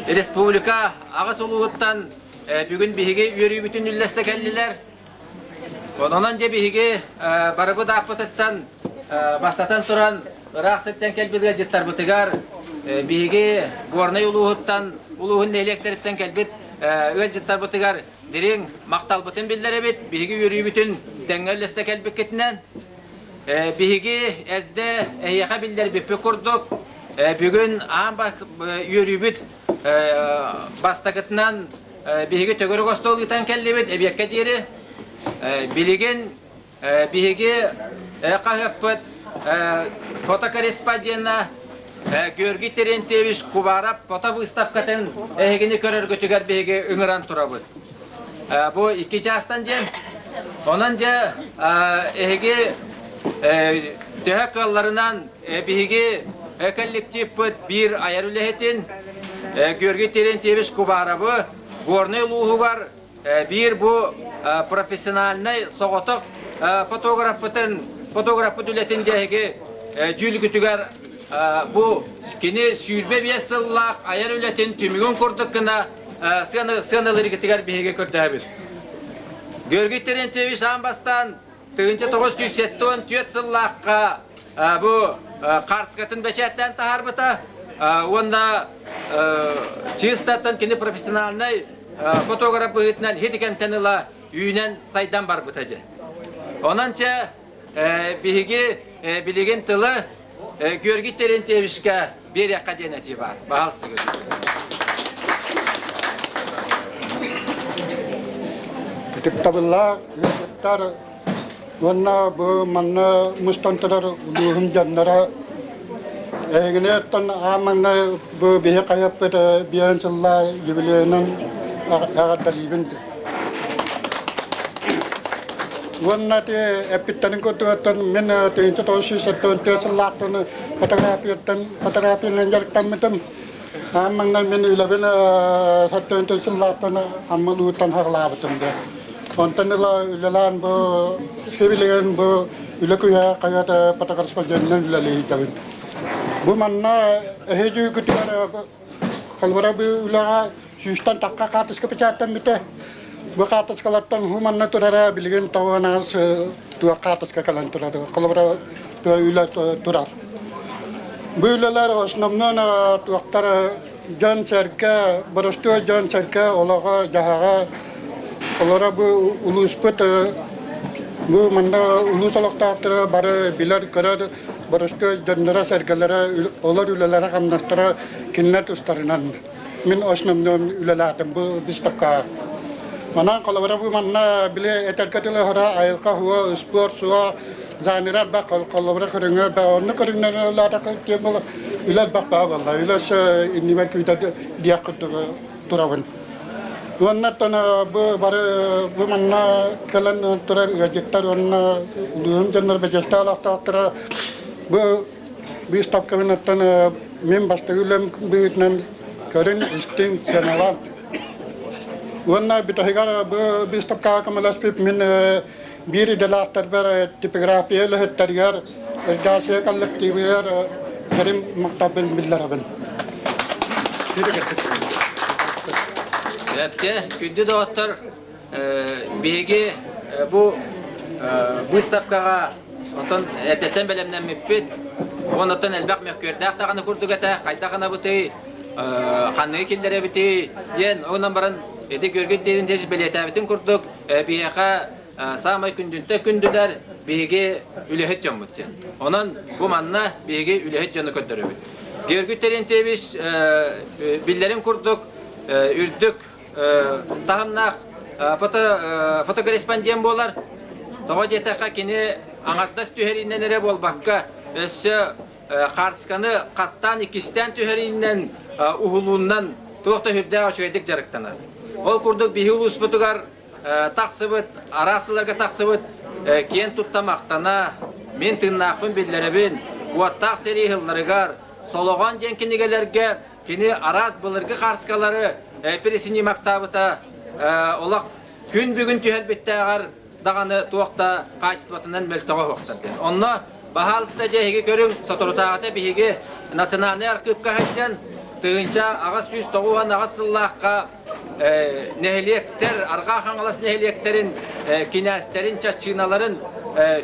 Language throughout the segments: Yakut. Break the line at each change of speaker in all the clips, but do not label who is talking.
Республика аҕыс улууһуттан бүгүн биһиги үөрүүбүтүн үллэстэ кэллилэр. Онон дьэ биһиги барыбыт ааппытыттан бастатан туран ыраах сиртэн кэлбит ыалдьыттарбытыгар биһиги Горнай улууһуттан, улууһун нэһилиэктэриттэн кэлбит ыалдьыттарбытыгар дириҥ махталбытын биллэрэбит. Биһиги үөрүүбүтүн тэҥҥэ үллэстэ кэлбиккитинэн. Биһиги эрдэ эһиэхэ биллэрбиппит курдук, бүгүн аан үөрүүбүт бастакытынан биһиги төгүрүк остуол ыытан кэллибит эбиэккэ диэри. Билигин биһиги хаһыаппыт фотокорреспондена Георгий Терентьевич Кубаров фото-выставкатын эһигини көрөргүтүгэр биһиги ыҥыран турабыт. Бу икки чаастан диэн. Онон дьэ эһиги төһө кыалларынан биһиги коллективпыт биир айар үлэһитин Георгий Терентьевич Кубаровы Горнай улууһугар биир бу профессиональнай соҕотох фотографпытын фотографпыт үлэтин дьэһиги дьүүлгүтүгэр бу кини 25 сыллаах айар үлэтин түмүгүн курдук гына сыаналыыргытыгар биһиги көрдөһөбүт. Георгий Терентьевич аан бастаан 1974 сыллаахха бу Карскатын бэчээттээн таһаарбыта уонна чыыстаттан кини профессиональнай фотограф быһыытынан ити кэмтэн ыла үүнэн сайдан барбыта дьэ. Онон чэ биһиги билигин тылы Георгий Терентьевичка биэриэххэ диэн этии баар. Баһаалыста
Ытыктабыллаах ыалдьыттар уонна бу манна мустан турар улууһум дьонноро эһигини оттон аан маҥнай бу биһи хайаппыт биээн сыллаа юбилейынан эҕэрдэлиибин. Уонна ти эппиттэрин курдук мин 1974 сыллаахтан фотографияттан фотографиянан дьарыктаммытым. Аан маҥнай мин үлэбин 74 сыллаахтан Амма улууһуттан саҕалаабытым да. Онтон ыла үлэлээн бу сибилигин бу үлэ күүһэ хаһыат фотокорреспонденынан үлэлиибин. Бу манна эһиги күтүгэр холобура бу үлэҕэ сүүстэн тахха хаартыска печаттаммыта. Бу хаартыскалартан ху манна турара билигин тоҕуонаас туох хаартыска кэлэн турар. Холобура үлэ турар. Бу үлэлэр основном туохтар дьон-сэргэ, боростуой дьон-сэргэ олоҕо-дьаһаҕа олоро бу улууспут бу манна улуус олохтоохторо бары билэр-көрөр боростуой дьонноро-сэргэлэрэ олор үлэлэрэ-хамнастара кинилэр тустарынан мин основном үлэлээтим бу выставкаҕа. Онон холобура бу манна били этэргэ дылы айылҕа уо, спорт суо, жанра элбэх холобура көрүҥэ онно көрүҥнэр улаатах тиэн була үлэ элбэх баа буолла. Үлэ өссө иннибэр күүтэ диэх курдук турабын. Уонна оттон бу бары бу манна кэлэн турар ыалдьыттар уонна улууһум дьоннор бэдьэстээх олохтоохторо бу Быыстапкабын оттон мин бастакы үлэм быһыытынан көрүн, истиҥ, сыаналаан. Уонна бүтэһигэр бу быыстапкаҕа көмөлөспүт мин биир идэлээхтэрбэр типография үлэһиттэригэр, редакция коллективыгар кэрим махталбын биллэрэбин.
Эпте, күндү доҕоттор, биһиги бу выставкаҕа Онтон эрдэттэн бэлэмнэммиппит. Онтон элбэх мөккүөрдээх даҕаны курдук этэ. Хайдах гынабытый, ханныгы киллэрэбитий диэн онон баран ити Георгий Терентьевич бэлиэтээбитин курдук биһиэхэ саамай күндүнтэн күндүлэр биһиги үлэһит дьоммут диэн. Онон бу манна биһиги үлэһит дьону көрдөрөбүт. Георгий Терентьевич биллэрин курдук үрдүк таһымнаах фотокорреспондент буолар. Тоҕо диэтэххэ, кини аҥардас түһэриинэн эрэ буолбакка, өссө хаарсканы хаттаан иккистээн түһэриинэн, уһулуунан туох да сүрдээх үчүгэйдик дьарыктанар. Ол курдук биһи улууспутугар тахсыбыт, араас сылларга тахсыбыт киэн тутта махтана, мин тыыннаахпын биллэрэбин, уоттаах сэрии сылларыгар, Солоҕон диэн кинигэлэргэ кини араас былыргы хаарскалары переснимактаабыта олох күн бүгүн түһэрбиттээҕэр даҕаны туох да хаачыстыбатынан мөлтөҕө суохтар диэн. Онно баһаалыста дьэ эһиги көрүҥ, соторутааҕыта биһиги национальнай архыыпка сылдьан 1898 сыллаахха нэһилиэктэр, Арҕаа Хаҥалас нэһилиэктэрин кинээстэрин, чаччыыналарын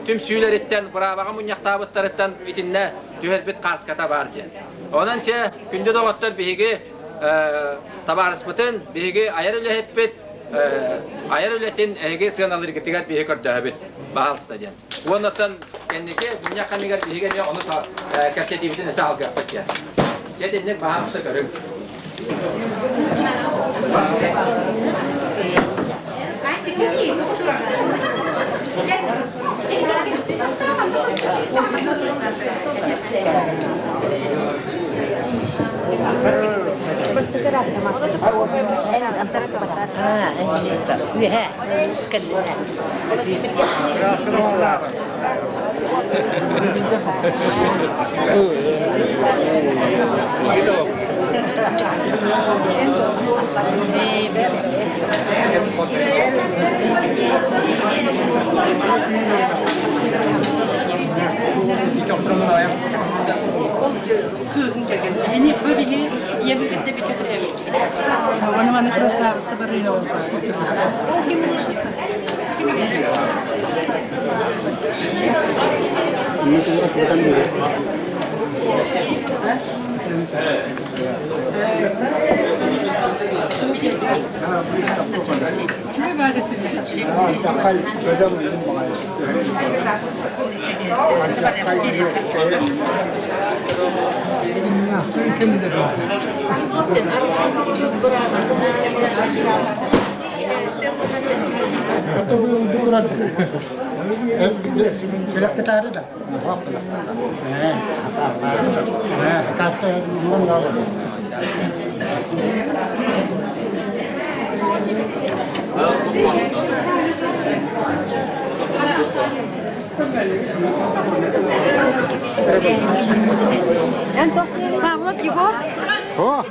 түмсүүлэриттэн, быраабаҕа мунньахтаабыттарыттан итиннэ түһэрбит хааската баар диэн. Онон чэ, күндү доҕоттор, биһиги табаарыспытын, биһиги айар үлэһиппит, айар үлэтин эһиги сыаналыыргытыгар биһи көрдөһөбүт, баһаалыста диэн. Уоннаттан кэнники мунньах кэмигэр биһиги эмиэ ону кэпсэтиибитин өссө алгыахпыт диэн. Дьэ итинник баһаалыста көрүҥ.
Үөһэ кэллинэ.
Ону красавица барыйа
Билэхтэтээри да.
Павлов Егор?
О!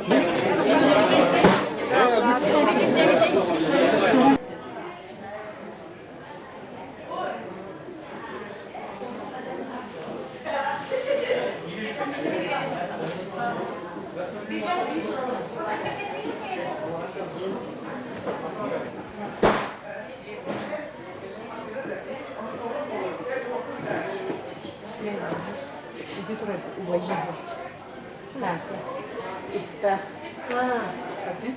Иди турар убайым Нася. Иттах. А ты?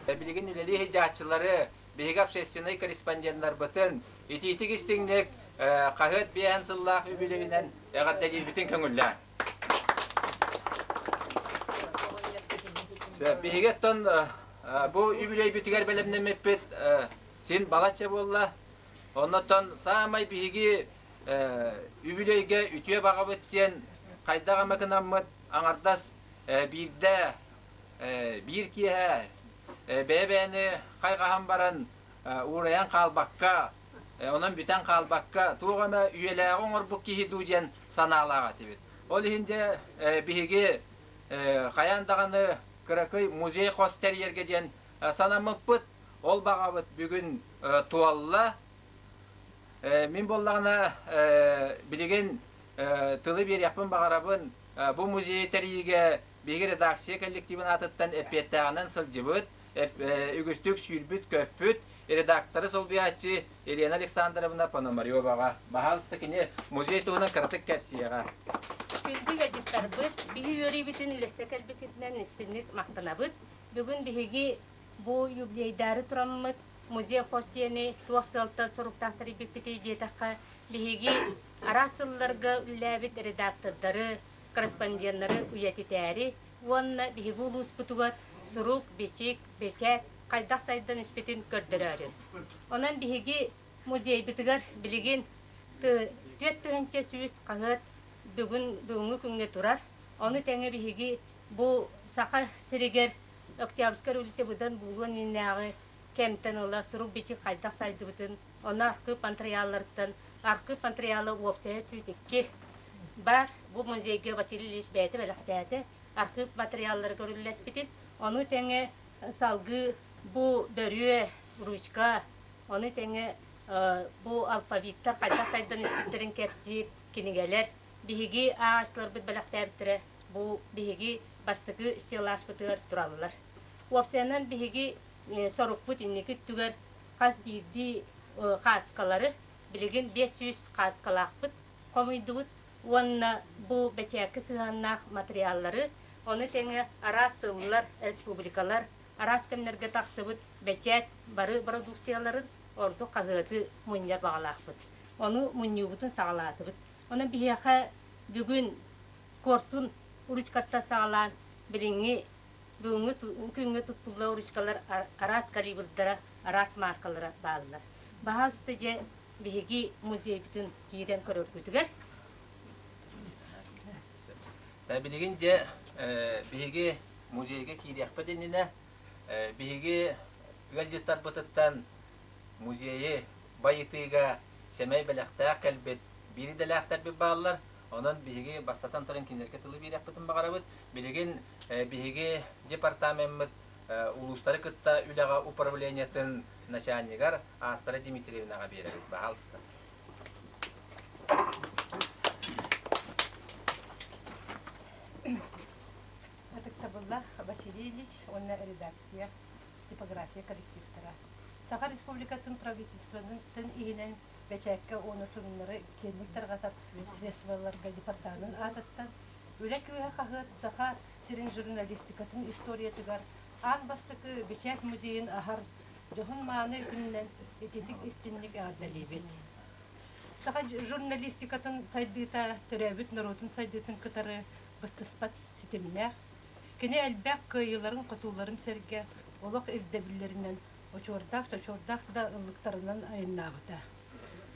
Билигин үлэлии сылдьааччылары, биһиги общественнай корреспонденнарбытын итиитик истиҥник хаһыат биэһэн сыллаах үбүлүөйүнэн эҕэрдэлиирбитин көҥүллээн. Биһиги оттон бу үбүлүөйбүтүгэр бэлэмнэммиппит син балачча буолла. Оннотон саамай биһиги үбүлүөйгэ үтүө баҕабыт диэн хайдах эмэ гынаммыт аҥардас биирдэ биир киэһэ бэйэ-бэйэни хайҕаһан баран уурайан хаалбакка, онон бүтэн хаалбакка, туох эмэ үйэлээҕи оҥорбут киһи дуу диэн санаалаах этибит. Ол иһин дьэ биһиги хайаан даҕаны кыракый музей хос тэрийэргэ диэн санаммыппыт. Ол баҕабыт бүгүн туолла. Мин буоллаҕына билигин тылы биэриэхпин баҕарабын. Бу музейы тэрийиигэ биһиги редакция коллективын аатыттан эппиэттээҕинэн сылдьыбыт, үгүстүк сүүрбүт-көппүт редакторы солбуйааччы Елена Александровна Пономареваҕа. Баһаалыста кини музей туһунан кыратык кэпсиэҕэ.
Күндү ыалдьыттарбыт, биһи үөрүүбүтүн үлэстэ кэлбитинэн истинник махтанабыт. Бүгүн биһиги бу юбилейдаары тураммыт музей хос диэни туох сыалтан соруктаах тэрийбиппитий диэтэххэ, биһиги араас сылларга үлэлээбит редактордары, корреспонденнары үйэтитээри уонна биһиги улууспутугар сурук, бичик, бэчээт хайдах сайдан испитин көрдөрөөрү. Онон биһиги музейбытыгар билигин 4100 хаһыат бүгүн бүгүҥҥү күҥҥэ турар. Ону тэҥэ биһиги бу Саха сиригэр Октябрьскай революция быдан буулуон иннинээҕи кэмтэн ыла сурук-бичик хайдах сайдыбытын, ону архыып матырыйаалларыттан архыып матырыйаала уопсайа 102 баар. Бу музейга Василий Ильич бэйэтэ бэлэхтээтэ. Архыып матырыйааллара көрүллэспитин. Ону тэҥэ салгыы бу бөрүө, ручка, ону тэҥэ бу алфавиттар хайдах сайдан испиттэрин кэпсиир кинигэлэр биһиги ааҕааччыларбыт бэлэхтээбиттэрэ бу биһиги бастакы стеллажпытыгар тураллар. Уопсайынан биһиги сорукпут инники өттүгэр хас биирдии хааскалары билигин 500 хааскалаахпыт хомуйдубут уонна бу бэчээккэ сыһыаннаах матырыйааллары, ону тэҥэ араас сыллар, республикалар араас кэмнэргэ тахсыбыт бэчээт бары бородууксуйаларын, ордук хаһыаты мунньар баҕалаахпыт. Ону мунньуубутун саҕалаатыбыт. Онон биһиэхэ бүгүн куорсун ручкаттан саҕалаан билиҥҥи бүгүҥҥү күҥҥэ туттуллар ручкалар араас калибрдара, араас маркалара бааллар. Баһаалыста дьэ биһиги музейбытын киирэн көрөргүтүгэр.
Билигин дьэ биһиги музейга киириэхпит иннинэ биһиги ыалдьыттарбытыттан музейы байытыыга сэмэй бэлэхтээх кэлбит биир идэлээхтэрбит бааллар. Онон биһиги бастатан туран кинилэргэ тылы биэриэхпитин баҕарабыт. Билигин биһиги департамеммыт улуустары кытта үлэҕэ управлениетын начальнигар Астра Дмитриевнаҕа биэрэбит. Баһаалыста.
Ытыктабыллаах Василий Ильич уонна редакция, типография коллективтара. Саха Республикатын правительствотын иһинэн бэчээккэ уонна сонуннары киэҥник тарҕатар средстволарга департамент аатыттан Үлэ күүһэ хаһыат Саха сирин журналистикатын историятыгар аан бастакы бэчээт музейын аһар дьоһун-мааны күнүнэн ититик истинник эҕэрдэлиибит. Саха журналистикатын сайдыыта төрөөбүт норуотун сайдыытын кытары быстыспат ситимнээх. Кини элбэх кыайыыларын-хотууларын сэргэ олох ирдэбиллэринэн очуордаах-чочуордаах да ыллыктарынан айаннаабыта.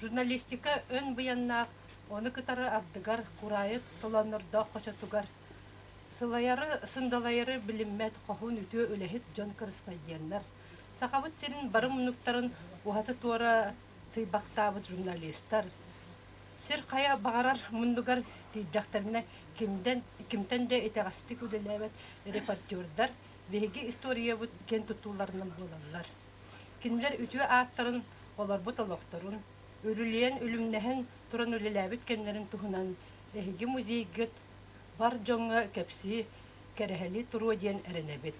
Журналистика өн быйаннаах, ону кытары ардыгар кураайы толооннордоох хочотугар сылайары, сындалайары билиммэт хоһуун үтүө үлэһит дьон корреспонденнар, Сахабыт сирин бары муннуктарын уһаты-туора сыйбахтаабыт журналистар, сир хайа баҕарар муннугар тиийдэхтэринэ кимдэн, кимтэн да итэҕэстик үлэлээбэт репортердар биһиги историябыт киэн туттууларынан буолаллар. Кинилэр үтүө ааттарын, олорбут олохторун, үрүлүйэн үлүмнэһэн туран үлэлээбит кэмнэрин туһунан эһиги музейгыт бар дьоҥҥо кэпсии, кэрэһэлии туруо диэн эрэнэбит.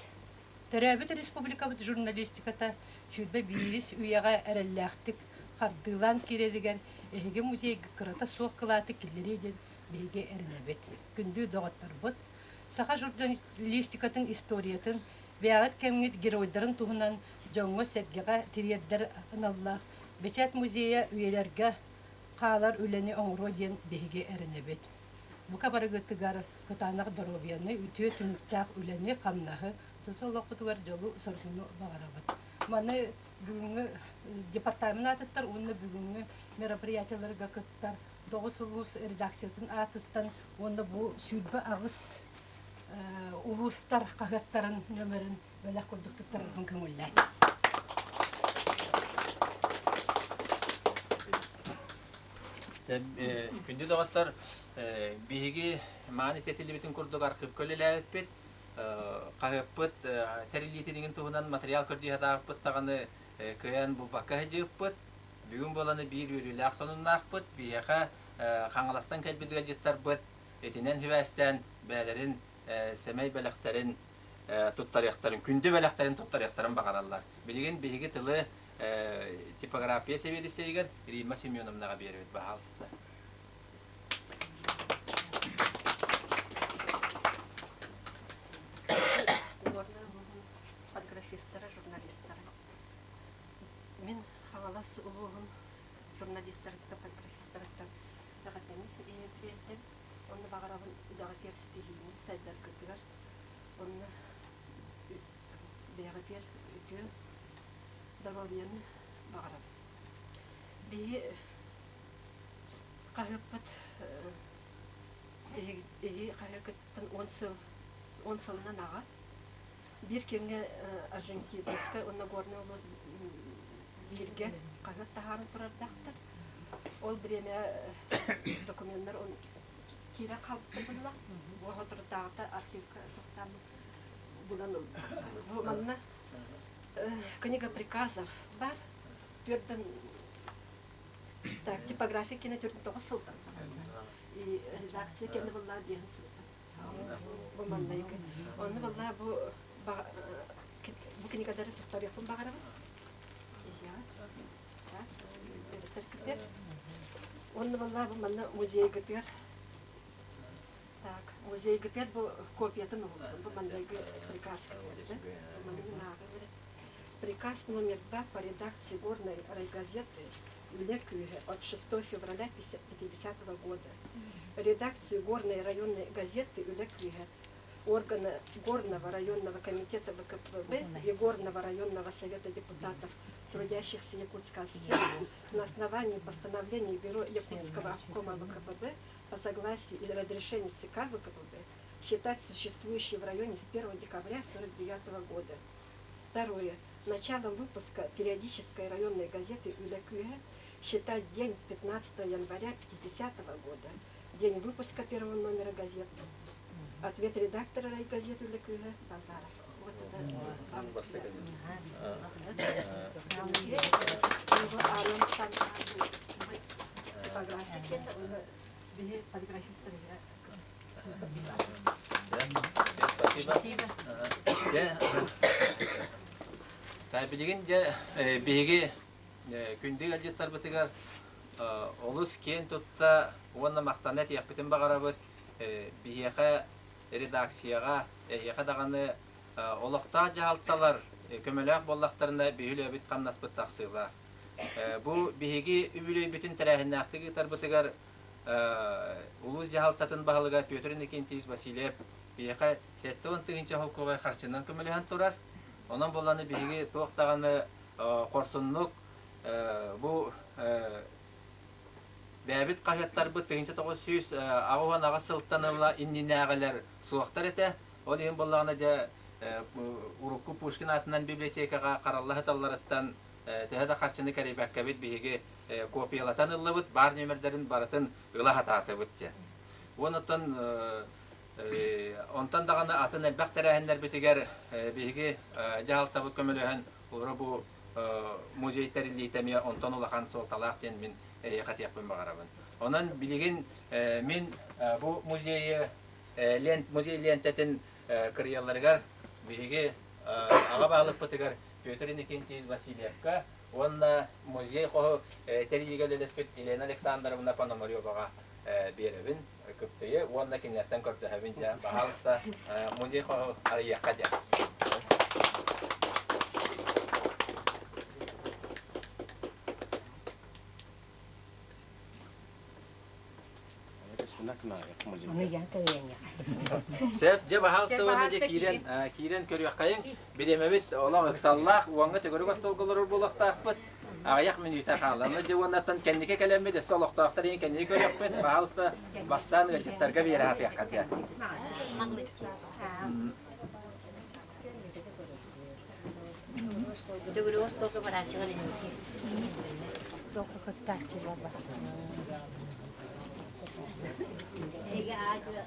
Төрөөбүт республикабыт журналистиката 21 үйэҕэ эрэллээхтик хардыылаан киирэригэр эһиги музейга кырата суох кылааты киллэриэ диэн биһиги эрэнэбит. Күндү доҕотторбут, саха журналистикатын историятын Бэйэҕит кэмҥит геройдарын туһунан дьоҥҥо-сэргэҕэ тириэрдэр аналлаах Бэчээт музейа үйэлэргэ хаалар үлэни оҥоруо диэн биһиги эрэнэбит. Бука барыгытыгар кытаанах доруобуйаны, үтүө түмүктээх үлэни-хамнаһы, тус олоххутугар дьолу-соргуну баҕарабыт. Маны бүгүҥҥү департамент аатыттан уонна бүгүҥҥү мероприятиеларга кыттар Тоҕус улуус редакциятын аатыттан уонна бу 28 улуустар хаһыаттарын нөмерин бэлэх курдук туттарарбын көҥүллээн.
Күндү доҕоттор, биһиги мааны тэтиллибитин курдук архыыпка үлэлээбиппит. Хаһыаппыт тэриллиитин туһунан материал көрдүү сатаабыппыт даҕаны кыайан булбакка сылдьыбыппыт. Бүгүн буоланы биир үөрүүлээх сонуннаахпыт. Биһиэхэ Хаҥаластан кэлбит ыалдьыттарбыт итинэн сибээстээн бэйэлэрин сэмэй бэлэхтэрин туттарыахтарын, күндү бэлэхтэрин туттарыахтарын баҕараллар. Билигин биһиги тылы типография сэбиэдиссэйигэр Римма Семеновнаҕа биэрэбит, баһаалыста.
Горнай улууһун полиграфистара, журналистара. Мин Хаҥалас улууһун журналистарыттан, полиграфистарыттан эҕэрдэни тириэрдэбин. Онно баҕарабын үлэҕитигэр ситиһиини, сайдаргытыгар. Онно бэйэҕитигэр үтүө доруобуйаны баҕарабын. Биһи хаһыаппыт эһиги хаһыаккыттан 10 сыл 10 сылынан аҕа. Биир кэмҥэ Орджоникидзевскай уонна Горнай улуус бииргэ хаһыат таһааран турардаахтар. Ол бириэмэ докуменнар киирэн хаалбыттар быһыылаах. Бу соторутааҕыта архивка сохтаан булан ылбыт. Бу манна книга приказов бар. Түөртэн так типография кэнэ төрдүн тоҕус сылтан саҕаланар. И редакция кэннэ буллаа биэһин сылтан. Бу маннайгы. Онно баллаа бу бу кинигэлэри туттарыахпын баҕарабын. Онно баллаа бу манна музейгытыгар так музейгытыгар бу копиятын оҥордум. Бу маннайгы приказ Приказ номер 2 по редакции Горной райгазеты «Үлэ күүһэ» от 6 февраля 50 года. Редакцию Горной районной газеты «Үлэ күүһэ» органа Горного районного комитета ВКПБ и Горного районного совета депутатов трудящихся Якутска СССР на основании постановления Бюро Якутского обкома ВКПБ по согласию или разрешению ЦК ВКПБ считать существующей в районе с 1 декабря 1949 года. Второе. Началом выпуска периодической районной газеты «Үлэ күүһэ» считать день 15 января 50 года, день выпуска первого номера газеты. Ответ редактора райгазеты «Үлэ күүһэ» Базаров. Вот это.
Спасибо. Билигин дьэ биһиги күндү ыалдьыттарбытыгар олус киэн тутта уонна махтана этиэхпитин баҕарабыт. Биһиэхэ редакцияҕа, эһиэхэ даҕаны олохтоох дьаһалталар көмөлөөх буоллахтарына биһи үлэбит хамнаспыт тахсыылаах. Бу биһиги үбүлүөйбүтүн тэрээһиннээхтик ыытарбытыгар улуус дьаһалтатын баһылыга Петр Иннокентьевич Васильев биһиэхэ 70 тыһыынча холкуобай харчынан көмөлөһөн турар. Онон буолланы биһиги туох даҕаны хорсуннук бу бэйэбит хаһыаттарбыт 1988 сылтан ыла иннинээҕилэр суохтар этэ. Ол иһин буоллаҕына дьэ урукку Пушкин аатынан библиотекаҕа харалла сыталларыттан төһө да харчыны кэрийбэккэбит биһиги копиялатан ыллыбыт, баар нүөмэрдэрин барытын ыла сатаатыбыт диэн. Уонна онтон даҕаны атын элбэх тэрээһиннэрбитигэр биһиги дьаһалтабыт көмөлөһөн олоро бу музей тэриллиитэ эмиэ онтон улахан суолталаах диэн мин эһиэхэ этиэхпин баҕарабын. Онон билигин мин бу музейы музей лиэнтэтин кырыйалларыгар биһиги аҕа баһылыкпытыгар Петр Иннокентьевич Васильевка уонна музей хоһу тэрийиигэ үлэлэспит Елена Александровна Пономареваҕа биэрэбин кыптыйы уонна кинилэртэн көрдөһөбүн дьэ баһаалыста музей хоһу арыйыахха диэн. Сөп, дьэ баһаалыста уонна дьэ киирэн киирэн көрүөххэйиҥ. Бириэмэбит олох ыксаллаах, уоҥҥа төгүрүк остуолга олорор буолуохтаахпыт. Аҕыйах мүнүүтэ хаалла. Аны дьэ уоннаттан кэнники кэлэммит, өссө олохтоохтор иһин кэнники көрүөхпүт. Баһаалыста бастаан ыалдьыттарга биэрэ сатыахха диэн.
Төгүрүк остуолга барааччылар инники.
Остуолга кыттааччылар бар.
Эһиги аадьы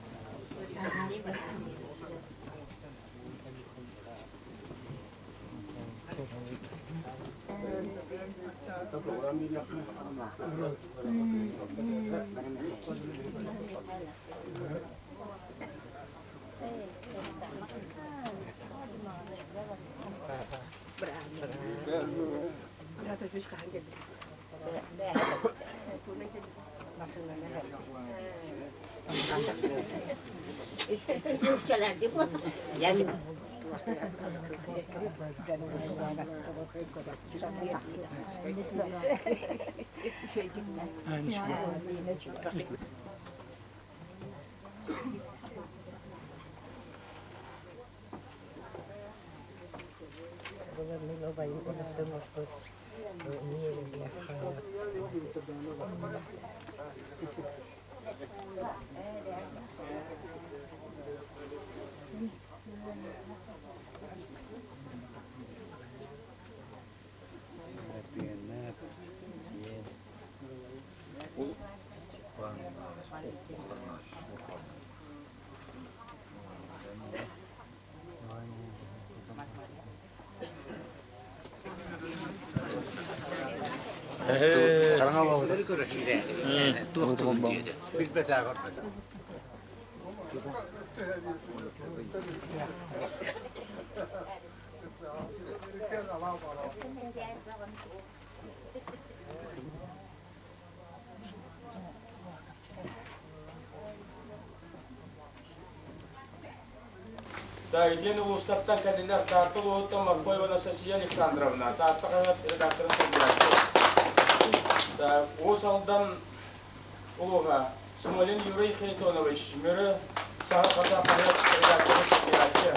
Да, итиэн улуустартан кэллилэр Таатта улууһуттан Моркоева Анастасия Александровна, Таатта хаһыат редакторын солбуйааччы. Да, Уус Алдан улууһа Смолин Юрий Харитонович, Мүрү Саха хаһыат редакторын солбуйааччы.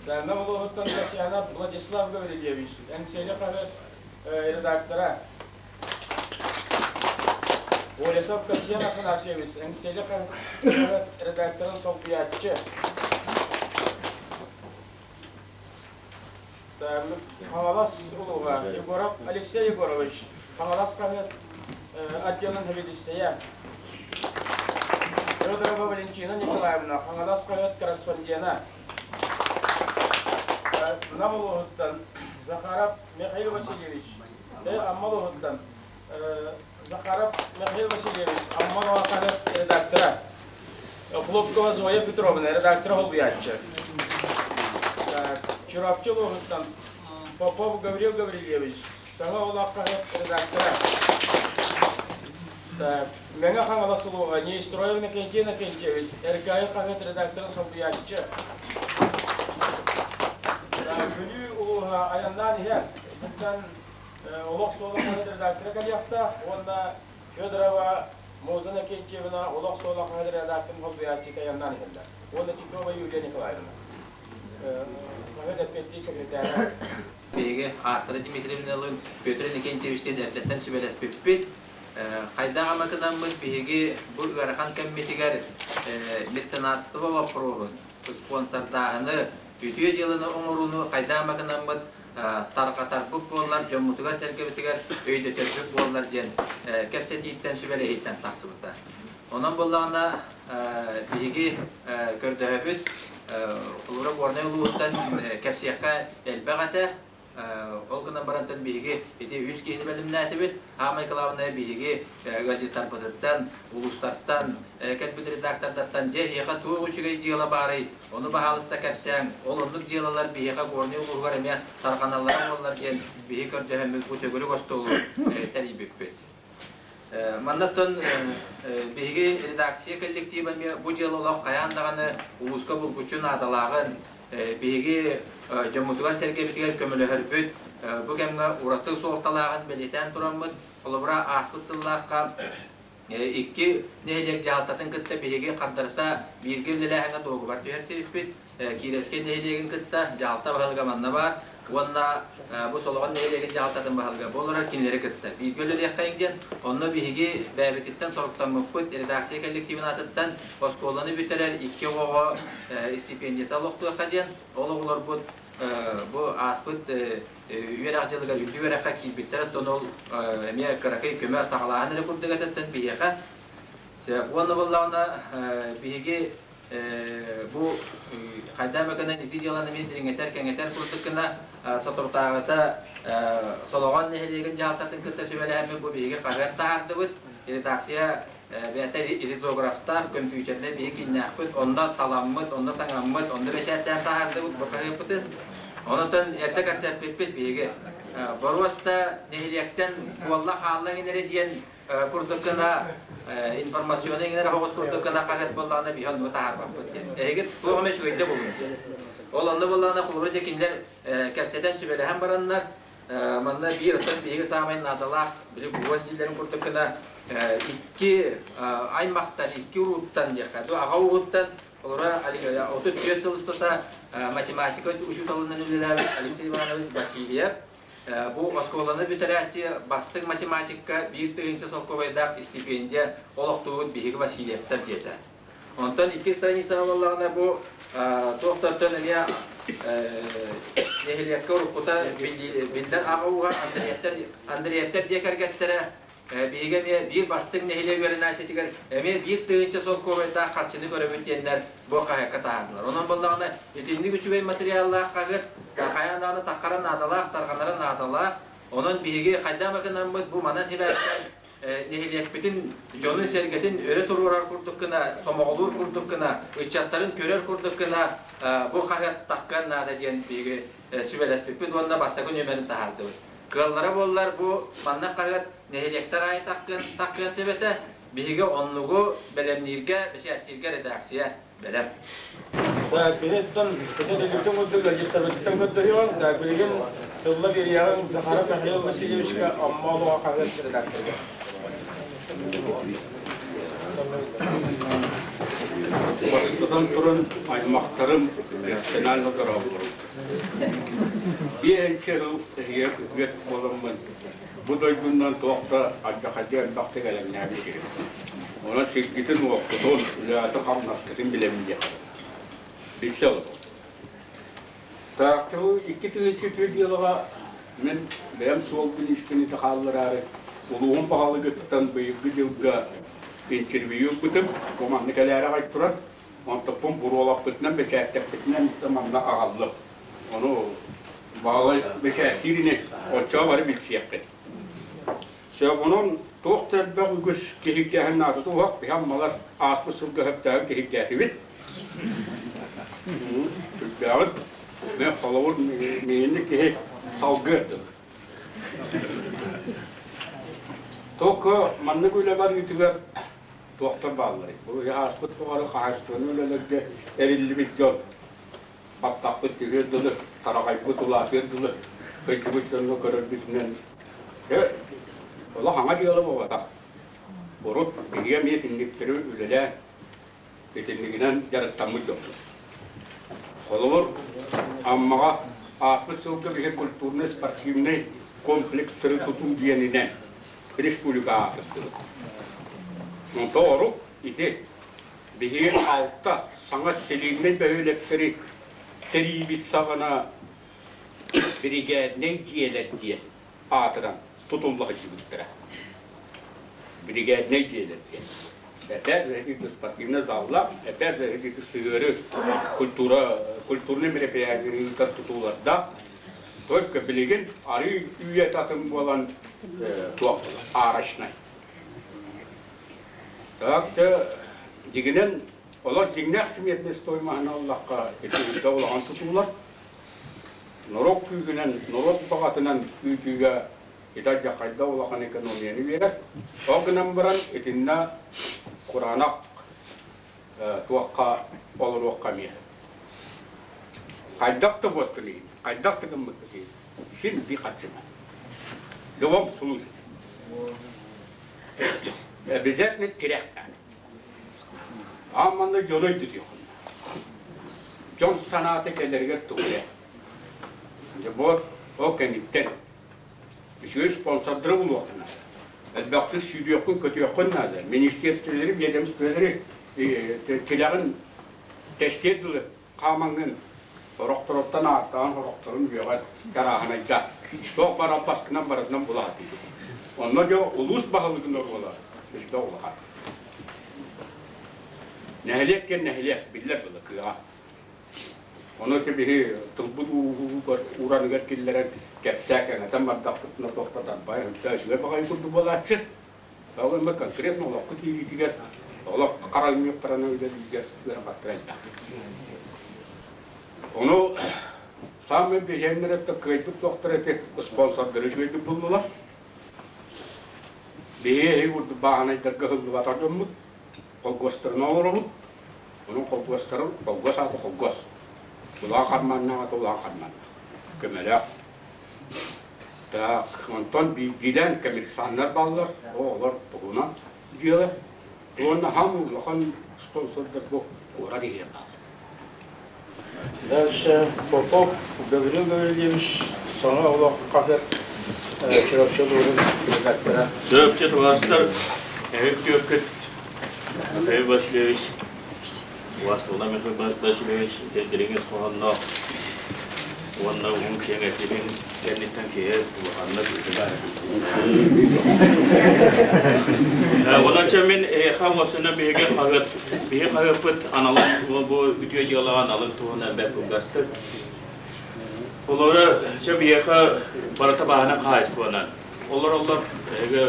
Да, Нам улууһуттан Касьянов Владислав Гаврильевич, Эҥсиэли хаһыат редактора. Олесов Касьян Афанасьевич, Эҥсиэли хаһыат редакторын солбуйааччы. Хаҥалас улууһа Егоров Алексей Егорович, Хаҥалас хаһыат отделын сэбиэдиссэйэ. Федорова Валентина Николаевна, Хаҥалас хаһыат корреспондена. Нам улууһуттан Захаров Михаил Васильевич, Амма улууһуттан Захаров Михаил Васильевич, Амма хаһыат редактора. Хлопкова Зоя Петровна, редактор холбуйааччы. Чурапчы улууһуттан Попов Гаврил Гаврильевич, Саҥа олох хаһыат редактора. Мэҥэ Хаҥалас улууһа Нейстроев Иннокентий Иннокентьевич, Эркээйи хаһыат редакторын солбуйааччы. Бүлүү улууһа айаннаан иһэр. Итинтэн Олох суола хаһыат редактора кэлиэхтээх уонна Федорова Муза Иннокентьевна Олох суола хаһыат редакторын солбуйааччыта айаннаан иһэллэр. Уонна Титова Юлия Николаевна. Хаһыат эппиэттиир секретарэ.
Биһиги Астра Дмитриевналыын Петр Иннокентьевичтиин эрдэттэн сүбэлэспиппит. Хайдах ама гынаммыт биһиги бу ыарахан кэммитигэр меценатство боппуруоһун, спонсордааһыны, үтүө дьыаланы оҥорууну хайдах ама гынаммыт тарҕатарбыт буоллар, дьоммутугар-сэргэбитигэр өйдөтөрбүт буоллар диэн кэпсэтииттэн, сүбэлэһииттэн тахсыбыта. Онон буоллаҕына биһиги көрдөһөбүт, Холобура, Горнай улууһуттан кэпсиэххэ элбэх этэ. Ол гынан барантан биһиги ити үс киһини бэлэмнээтибит. Аамай кылаабынайа биһиги ыалдьыттарбытыттан, улуустартан, кэлбит редактордартан дьэ эһиэхэ туох үчүгэй дьыала баарый, ону баһаалыста кэпсээҥ, ол оннук дьыалалар биһиэхэ Горнай улууһугар эмиэ тарҕаналлара буоллар диэн биһи көрдөһөммүт бу төгүрүк остуолу тэрийбиппит. Маннаттан биһиги редакция коллектива эмиэ бу дьыала олох хайаан даҕаны улууска булгуччу наадалааҕын, биһиги дьоммутугар-сэргэбитигэр көмөлөһөрбүт бу кэмҥэ ураты суолталааҕын бэлиэтээн тураммыт, холобура, ааспыт сыллаахха Икки нэһилиэк дьаһалтатын кытта биһиги хардарыта бииргэ үлэлээһиҥҥэ дуогубар түһэрсибиппит. Киирэскэй нэһилиэгин кытта дьаһалта баһылыга манна баар уонна бу Солоҕон нэһилиэгин дьаһалтатын баһылыга буолара кинилэри кытта бииргэ үлэлиэххэйиҥ диэн. Онно биһиги бэйэбититтэн соруктаммыппыт редакция коллективын аатыттан оскуоланы бүтэрэр икки оҕоҕо стипендията олохтуохха диэн. Ол оҕолорбут бу ааспыт үөрэх дьылыгар үрдүк үөрэххэ киирбиттэр, оттон ол эмиэ кыракый көмө саҕалааһын эрэ курдук этэттэн биһиэхэ. Уонна буоллаҕына биһиги бу хайдах эмэ гынан ити дьыаланы эмиэ дириҥэтэр, кэҥэтэр курдук гына соторутааҕыта Солоҕон нэһилиэгин дьаһалтатын кытта сүбэлэһэммит бу биһиги хаһыат таһаардыбыт. Редакция бэйэтэ ризографтаах, көмпүүтэрнэй биһи кииннээхпит, онно таламмыт, онно таҥаммыт, онно бэчээттээн таһаардыбыт бу хаһыаппытын. Онон эрдэ концерппиппит биһиги. Боруоста нэһилиэктэн буолла хаалла иҥинэрэ диэн курдук гына информационнай иҥинэрэ оҕус курдук гына хаһыат буоллаҕына биһи оннугу таһаарбаппыт диэн. Эһиги туох эмэ үчүгэйдэ булуҥ диэн. Ол онно буоллаҕына холобура дьэ кинилэр кэпсэтэн сүбэлэһэн бараннар манна биир оттон биһиги саамай наадалаах били гвоздь дииллэрин курдук гына икки аймахтан, икки урууттан диэххэ, аҕа ууһуттан олора 34 сыл устата математика учууталынан үлэлээбит Алексей Иванович Васильев бу оскуоланы бүтэрээччи бастыҥ математикка 1000 солкуобайдаах стипендия олохтуубут биһиги Васильевтар диэтэ. Онтон иккис страницаҕа буоллаҕына бу туохтартан эмиэ нэһилиэккэ уруккута биллэр аҕа ууһа Андреевтар Андреевтар дьиэ кэргэттэрэ биһиги эмиэ биир бастыҥ нэһилиэк үөрэнээччитигэр эмиэ 1000 солкуобайдаах харчыны көрөбүт диэннэр бу хаһыакка таһаардылар. Онон буоллаҕына итинник үчүгэй материаллаах хаһыат хайаан даҕаны таххара наадалаах, тарҕанара наадалаах. Онон биһиги хайдах гынаммыт бу манан сибээстээн нэһилиэкпитин дьонун-сэргэтин өрө туруорар курдук гына, сомоҕолуур курдук гына, ыччаттарын көрөр курдук гына бу хаһыат таххыан наада диэн биһиги сүбэлэспиппит уонна бастакы нүөмэрин таһаардыбыт. Кыаллара буоллар бу маннык хаһыат нэһилиэктэр аайы таххыан сөп этэ. Биһиги оннугу бэлэмнииргэ, бэчээттииргэ редакция бэлэм.
Биһиттэн ити курдук газеттарбытыттан көрдөһүөҕүҥ. Билигин тылла биэриэҕиҥ Захаров Михаил Васильевичка Амма олоҕо хаһыат редакторыгар.
Бастатан туран аймахтарым персонально дорооболорум. Биэһинчэ сыл эһиги күтүөт буоламмын бу дойдунан туох да алдьархайга элбэхтик элэҥнээбит киһи. Онон сиргитин-уоккутун, үлэҕитин-хамнаскытын билэбин диэххэ. Билсэ олорбут. Таахтыбы 2004 дьыалаҕа мин бэйэм суолбун истэн ити хааллараары улууһум баһылыгыттан быйылгы дьылга интервью ылбытым. Бу манна кэлээри аҕай турар. Онтоппун буруолаппытынан, бэчээттэппитинэн манна аҕаллым. Ону баалай бэчээттиир ини, оччоҕо бары билсиэххит. Сөп, онон туох да элбэх үгүс киһиргээһин наадата уһах, биһи аммалар ааспыт сылга сөптөөҕүн киһиргээтибит. Сүрдээҕин. Мен холобур миинник киһи салгыар дылы. Только маннык үлэ барыытыгар туохтар баалларый? Бу ааспыт тухары хаһаайыстыбаны үлэлэргэ эриллибит дьон баттахпыт түһүөр дылы, тараҕайбыт улаатыар дылы кыйдыбыт дьоҥҥо көрөрбүтүнэн дьэ, олох аҥа дьыала буолбатах. Урут биһиги эмиэ итинниктэри үлэлээн, итиннигинэн дьарыктаммыт дьоммут. Холобур, Аммаҕа ааспыт сылга биһиги культурнай-спортивнай комплекстары тутуу диэнинэн республика аатырдыбыт. Онто орук ити Биһиги алта саҥа селииннэй бөһүөлэктэри тэрийбит саҕана биригээдинэй дьиэлэр диэн аатыран тутулла сылдьыбыттара. Биригээдинэй дьиэлэр диэн. Опять же, спортивный залла, опять же, сыһыары культура, культурный мероприятие ыытар тутуулардаах. Только билигин арыы үйэ атын буолан туох арочнай. Так дьэ, дьиҥинэн, олох дьиҥнээх сметный стоимоһын ыллахха, ити үрдэ улахан тутуулар. Норуот күүһүнэн, норуот баҕатынан ыытыыга ити алдьархайда улахан экономияны биэрэр. Ол гынан баран итиннэ кураанах туохха олоруохха эмиэ. Хайдах да буоттун иһин, хайдах да гыммыккыт иһин, син биир харчынан. В любом случае. Обязательно тирэх наада. Аан манна дьону өйдөтүөххүн. Дьон санаата кэлэригэр тугу эрэ. Дьэ бу ол кэнниттэн үчүгэй спонсордары булуоххун наада. Элбэхтик сүүрүөххүн, көтүөххүн наада. Министерстволары, ведомстволары тилэҕин тэстиэр дылы хаамаҥҥын сорохторуттан ааттаан сорохторун үөҕэн чарааһынайда туох баар албаскынан барытынан була сатыыбыт. Онно дьэ улуус баһылыгын оруола элбэх улахан. Нэһилиэк диэн нэһилиэк биллэр была кыаҕа. Ону ити биһи тылбыт ууһугар ураныгар киллэрэн кэпсээ кэҥэтэн бардахпытына туохта тарбай ынта үчүгэй баҕайы курдук буолааччы. Ол эмэ конкретно олоххо киириитигэр олох хара үнньүк барана үлэлииргэ ыарахаттара элбэх. Ону саамай биһиэннэр өттө кыайбыт туохтара ити спонсордары үчүгэйдик буллулар. Биһи эһи курдук бааһынайдарга ыһыллыбатах дьоммут, холкуостарын олоробут. Онон холкуостарын, холкуос аата холкуос. Улахан хармааннаах ата улахан хармааннаах. Көмөлөөх. Так, онтон биирдиилээн коммерсаннар бааллар, оҕолор туһунан дьыала. Уонна хам улахан спонсордар бу куорат иһигэр бааллар.
Дальше Попов Гаврил Гаврильевич саҥа олох хаһыат Чурапчы улууһун редактора.
Чурапчы тулаастар эһик түөккүт Михаил Васильевич Убаастабыла Михаил Васильевич дириҥ хоһоонноох уонна уһун киэҥ этиитин кэнниттэн киһи улаханнык Онон мин эһиэхэ уосуна биһиги хаһыат биһи хаһыаппыт аналын бу үтүө дьыалаҕа аналын туһунан бэрт кылгастык. Олору чэ биһиэхэ барыта бааһына хаһаайыстыбанан. Олороллор эһиги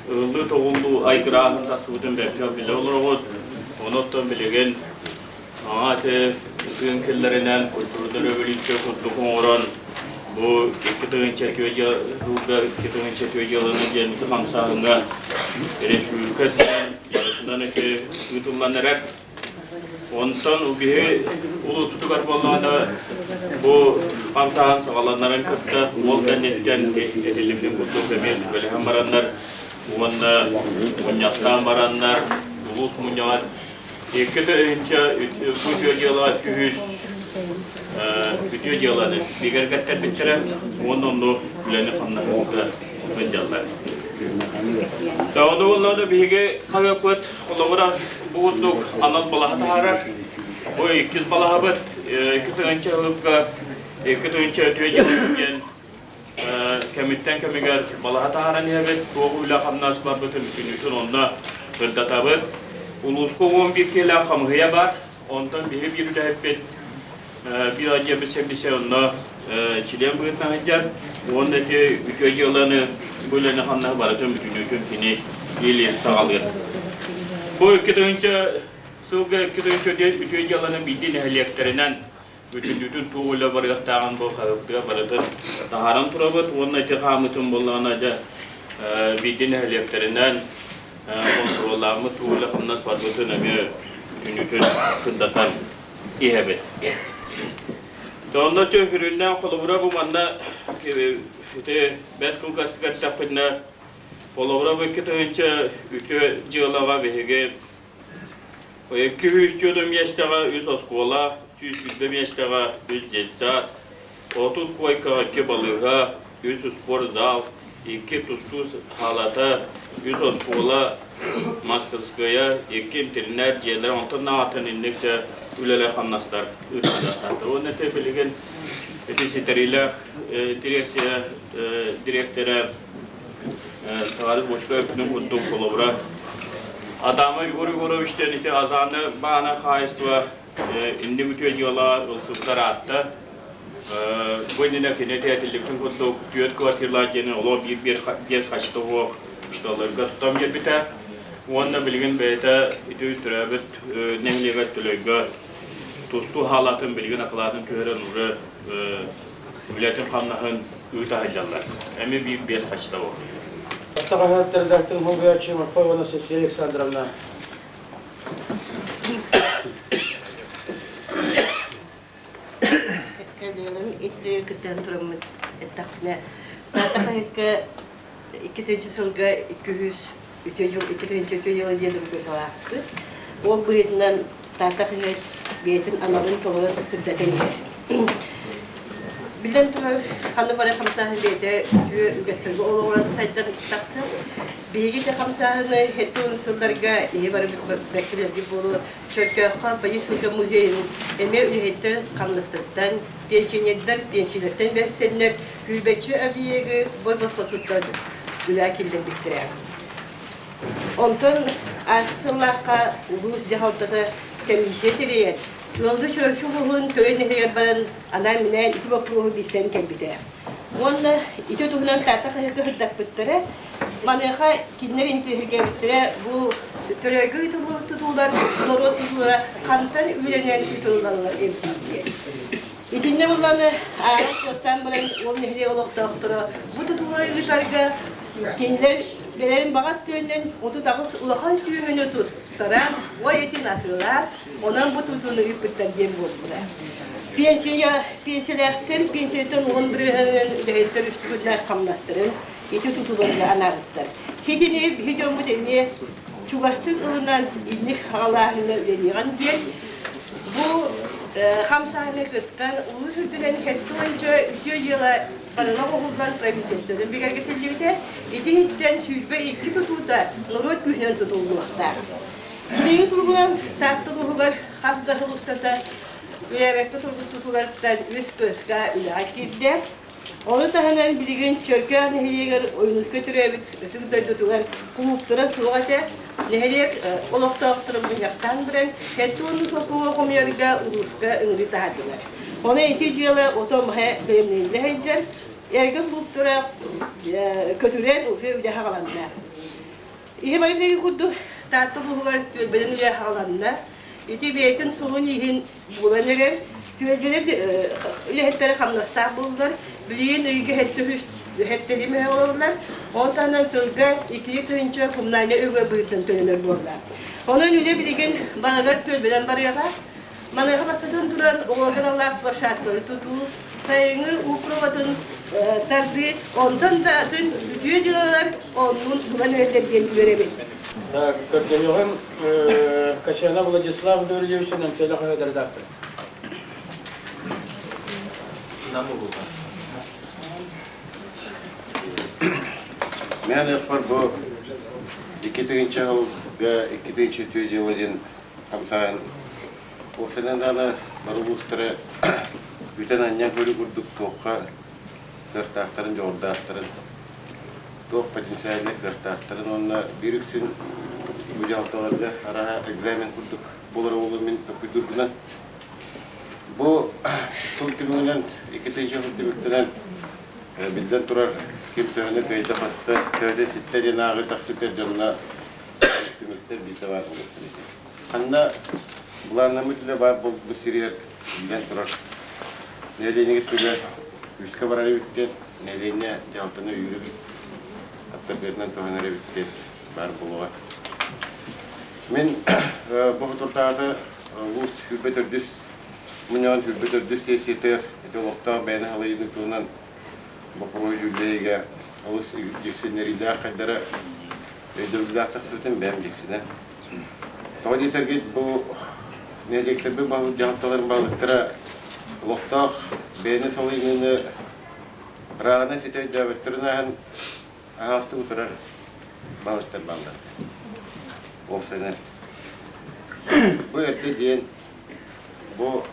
ыһыллыы-тоҕуллуу айгырааһын тахсыбытын бэркэ билэ олороҕут. Онон билигин Аҥа ити тыын киллэринэн культурнай революция курдук оҥорон бу 2002 сылга 2002 дьыаланы диэн хамсааһыҥҥа республика үрдүнэн барытынан ити ыытыллан эрэр. Онтон биһи улуутутугар буоллаҕына бу хамсааһын саҕаланарын кытта уол кэнниттэн этиллибитин курдук эмиэ сүбэлэһэн бараннар уонна мунньахтаан бараннар улуус мунньаҕар 2 тыһыынча үтүө дьыала үһүс үтүө дьыаланы бигэргэттэрбиттэрэ уонна онно үлэни хамнаһыыга сылдьаллар. Ону буоллаҕына биһиги хаһыаппыт холобура бу курдук анал балаһа таһаарар. Бу иккис балаһабыт 2 тыһыынча ылыпка 2 тыһыынча үтүө дьыала диэн кэмиттэн кэмигэр балаһа таһааран иһэбит, туох үлэ-хамнас барбытын бүтүннүүтүн онно сырдатабыт. Улууска 11 киһилээх хамыһыйа баар, онтон биһи биир үлэһиппит биир адьыабыт сэбиэдиссэй онно чилиэн быһыытынан сылдьар уонна ити үтүө дьыаланы бу үлэни-хамнаһы барытын бүтүннүүтүн кини илии саҕалыыр. Бу 2 тыһыынча сылга 2 тыһыынча үтүө дьыаланы биирдии нэһилиэктэринэн бүтүннүүтүн туох үлэ барыахтааҕын бу хаһыаттыга барытын таһааран турабыт уонна ити хаамыытын буоллаҕына дьэ биирдии нэһилиэктэринэн хонтуруоллааммыт туох үлэ-хамнас барбытын эмиэ бүтүннүүтүн сырдатан иһэбит. Онно чөһүрүннээн холобура бу манна ити бэрт кылгастык эттэхпитинэ холобура бу 2 тыһыынча үтүө дьыалаҕа биһиги 204 миэстэҕэ үс оскуола, 120 миэстэҕэ үс детсад, 30 куойкаҕа икки балыыһа, үс спортзал, икки тустуу саалата, үс оскуола, мастарыскыайа, икки интэринээт дьиэлэрэ, онтон атын инниксэ үлэлэр-хамнастар ыытыллыахтаахтар. Уонна ити билигин ити ситэриилээх дирекция дириэктэрэ Товарищ Бочкаев күнүн курдук холобура Адама Егор Егорович диэн ити Азаны баана хаһаайыстыба инник үтүө дьыала ылсыбыта ыраатта. Бу иннинэ кини этиллибитин курдук түөрт квартиралаах дьиэни олох биир биэс хаччыта суох шталларга тутан биэрбитэ. Уонна билигин бэйэтэ ити төрөөбүт нэһилиэгэр Төлөйгө тустуу хаалатын билигин акылаатын түһэрэн уже үлэтин-хамнаһын ыыта сылдьаллар. Эмиэ биир биэс хаччыта буолар.
Хаһыат редакторын солбуйааччы Марфа Анастасия Александровна.
Кэлиэлэрин итилэри кыттан тураммыт эттэхпинэ, Таатта хаһыакка 2 тыһыынча сылга 200 Үтүө дьыл, икки тыһыынча үтүө дьыла диэн рубрикалаахпыт. Ол быһыытынан Таатта хаһыат бэйэтин аналын толорон сырдатан иһэр. Биллэн турар, ханна бары хамсааһын бэйэтэ үтүө үгэстэргэ олоҕуран сайдан тахсар. Биһиги ити хамсааһыны 70 сылларга иһи бары бэркэ билэргит буолуо, Чөркөөххө Полиция музейын эмиэ үлэһиттэр хамнастарыттан, пенсионердар пенсияларыттан бэрсэннэр, күүрбэччи объегы бой-босхо туттан үлэ киллэрбиттэрэ. Онтон ааспыт сыллаахха улуус дьаһалтата комиссия тэрийэн, ыалдьыт Чурапчы улууһун Төлөй нэһилиэгэр баран анаан-минээн ити боппуруоһу билсэн кэлбитэ. Уонна ити туһунан Таатта хаһыакка сырдаппыттара. Маныаха кинилэр интэриэһиргээбиттэрэ бу Төлөйгө ыытыллыбыт тутуулар норуот тутуулара хантан үлэнэн ыытыллаллар эбитий диэн. Итиннэ булланы ааҕан суоттаан баран ол нэһилиэк олохтоохторо бу тутуулары ыытарга кинилэр бэлэрин баҕа өттүнэн 38 улахан сүөһүнү туттаран, ой этин атыылаан, онон бу тутууну ыыппыттар диэн буолбута. Пенсия, пенсиялээхтэр пенсияттан уон бырыһыанынан үлэһиттэр үс төгүллээх хамнастарын ити тутууларга анаабыттар. Итини биһи дьоммут эмиэ чугастык ылынан инник хаҕалааһыҥҥа үлэлиэҕин диэн бу хамсааһыны кыттан улуус үрдүнэн 70 үтүө дьыала барыла оҥоһуллан правительствотын бигэргэтиллибитэ. Ити иһиттэн 22 тутуута норуот күүһүнэн тутуллуохтаах. Билиҥҥи туругунан Таатта улууһугар хас да сыл устата үлээбэккэ турбут тутуулартан үс кыска үлэҕэ киирдэ. Ону таһынан билигин Чөркөөх нэһилиэгэр Ойуунускай төрөөбүт ытык дойдутугар кулууптара суох этэ. Нэһилиэк олохтоохторо мунньахтаан баран, 70 сокуоҥа хомуйарга улууска ыҥырыы таһаардылар. Ону ити дьыала ото-маһа бэлэмнэниллэ сылдьар, эргэ кулууптара көтүрэн уже үлэ саҕаланна. Иһи барыта курдук Таатта улууһугар түөлбэнэн үлэ саҕаланна. Ити бэйэтин суолун-ииһин булан эрэр. Түөлбэлэр үлэһиттэрэ хамнастаах буоллар, билигин ыйга сэттэлии олороллор. Ол таһынан сылга 2 тыһыынча коммунальнай өҥө быһыытынан төлөнөр буолла. Онон үлэ билигин балыгар түөлбэнэн барыаҕа. Маныаха бастатан туран, оҕолорго аналлаах площадкалары тутуу, сайыҥҥы уу пробатын тардыы, онтон да атын үтүө дьыалалар оннун булан эрэллэр диэн үөрэбит.
Көрдөһүөҕүм Касьяна Владислав Гаврильевич Нанцелях редактор.
Мен ыппар бу 2 тыһыынча сылга 2 тыһыынча үтүө дьыала диэн хамсааһын уопсайынан даҕаны бары улуустары бүтэн-анньан көрүү курдук туохха кыахтаахтарын, дьоҕурдаахтарын, туох потенциальнай кыахтаахтарын уонна биир үксүн бу дьаһалталарга араһа экзамен курдук буолара буолуо мин толкуйдуурбунан. Бу сыл түмүгүнэн, 2 тыһыынча сыл түмүктэнэн биллэн турар, ким төһөнү кыайда-хотто, төһөтө ситтэ диэн ааҕыы тахсыытыгар дьонно түмүктэр биирдэ баар буолуохтара этэ. Ханна былааннаммыт үлэ баар буолбут сиригэр биллэн турар, нэһилиэнньэгэ түгэ күүскэ барар эбит диэн, нэһилиэнньэ дьаһалтаны өйүүр эбит, аттарбыатынан туһанар эбит диэн баар буолуоҕа. Мин бу соторутааҕыта улуус 24 мунньаҕын 24 сессиятыгар ити олохтоох бэйэни халайыыны туһунан боппуруоһу дьүүллэһиигэ олус дьиксиннэриилээх хайдара өйдөбүллээх тахсыбытын бэйэм дьиксинэ. Тоҕо диэтэргит бу нэһилиэктэрбит баһылык дьаһалталарын баһылыктара олохтоох бэйэни салайыныыны ырааҕына ситэ өйдөөбөттөрүн ааһан аһаҕастык утарар баһылыктар бааллар. Уопсайынан бу эрдэ диэн бу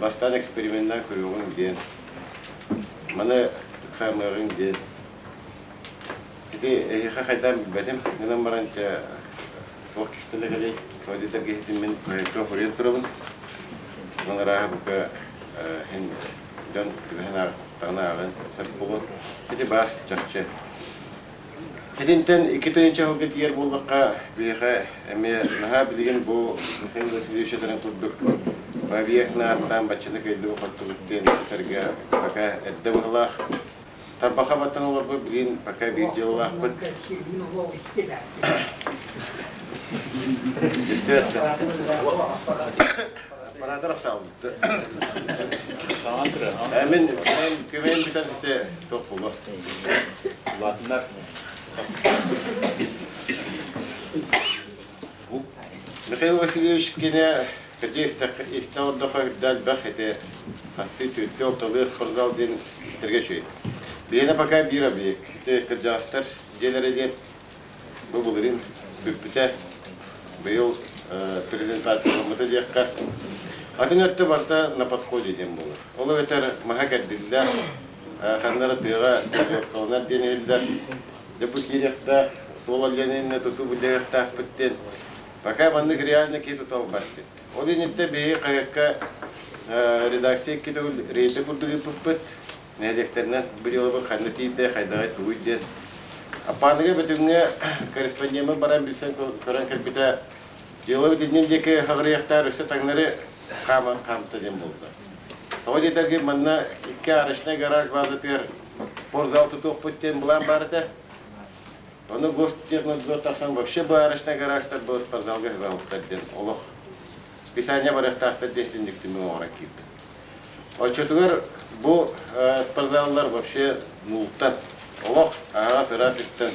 бастаан эксперименнээн көрүөҕүҥ диэн маны ыксаамыаҕыҥ диэн ити эһиэхэ хайдаан билбэтим гынан баран чэ туох кистэлэ кэлий тоҕо диэтэргэ иһитим мин туох суруйан турабын онон арааһа бука иһин дьон түбэһэн ааҕтаҕына ааҕыан сөп буолуо ити баар чахчы Итинтэн 2 тыһыынча сылга тиийэр буоллахха, биһиэхэ эмиэ наһаа билигин бу Михаил Васильевич этэрин курдук объект ааттаан баччаны кыайдыбыт-хоттубут диэн этэргэ пока эрдэ быһылаах. Тарбаха баттан олорбут билигин пока биир дьыалалаахпыт. Истибэт Аппаратор ахсаалбыт. Мин көмөйүм бүтэн сите туох буолуо.
Улаатыннар.
Михаил Васильевич кини кырдьык истэ олордоххо үрдэ элбэх ити хастыы түөртүү алталыы спортзал диэн истэргэ үчүгэй. Биһиэнэ пока биир объект. Ити кырдьаҕастар дьиэлэрэ диэн бу былырыын бүппүтэ. Быйыл презентацияламмыта диэххэ. Атын өттө барыта на подходе диэн буолар. Ол эбэтэр маһа кэрдиллэр, ханна эрэ тыаҕа переводкаланар диэн иһиллэр. Дьэ бу киириэхтээх, суол Лениннэ тутуу бүтэһиэхтээхпит диэн. Пока маннык реально киһи тута албат диэн. Ол инниттэн биһиги хаһыакка редакция икки төгүл рейдэ курдук ыыппыппыт. Нэһилиэктэринэн бу дьыалабыт ханна тиийдэ, хайдаҕый, тугуй диэн. Аппааныга Бөтүҥҥэ корреспондеммыт баран билсэн көрөн кэлбитэ, дьыалабыт иннин диэки хаҕырыйахтаар өссө таҥнары хааман хаамта диэн буолла. Тоҕо диэтэргин манна икки арочнай гараж базатыгар спортзал тутуохпут диэн былаан баар этэ. Ону гостехнадзор тахсан вообще бу арочнай гаражтар бу спортзалга хыбаабыттар диэн олох списание барыахтаахтар диэн итинник түмүк оҥорон киирбит. Оччотугар бу спортзаллар вообще нуултан, олох аһаҕас ыраас сиртэн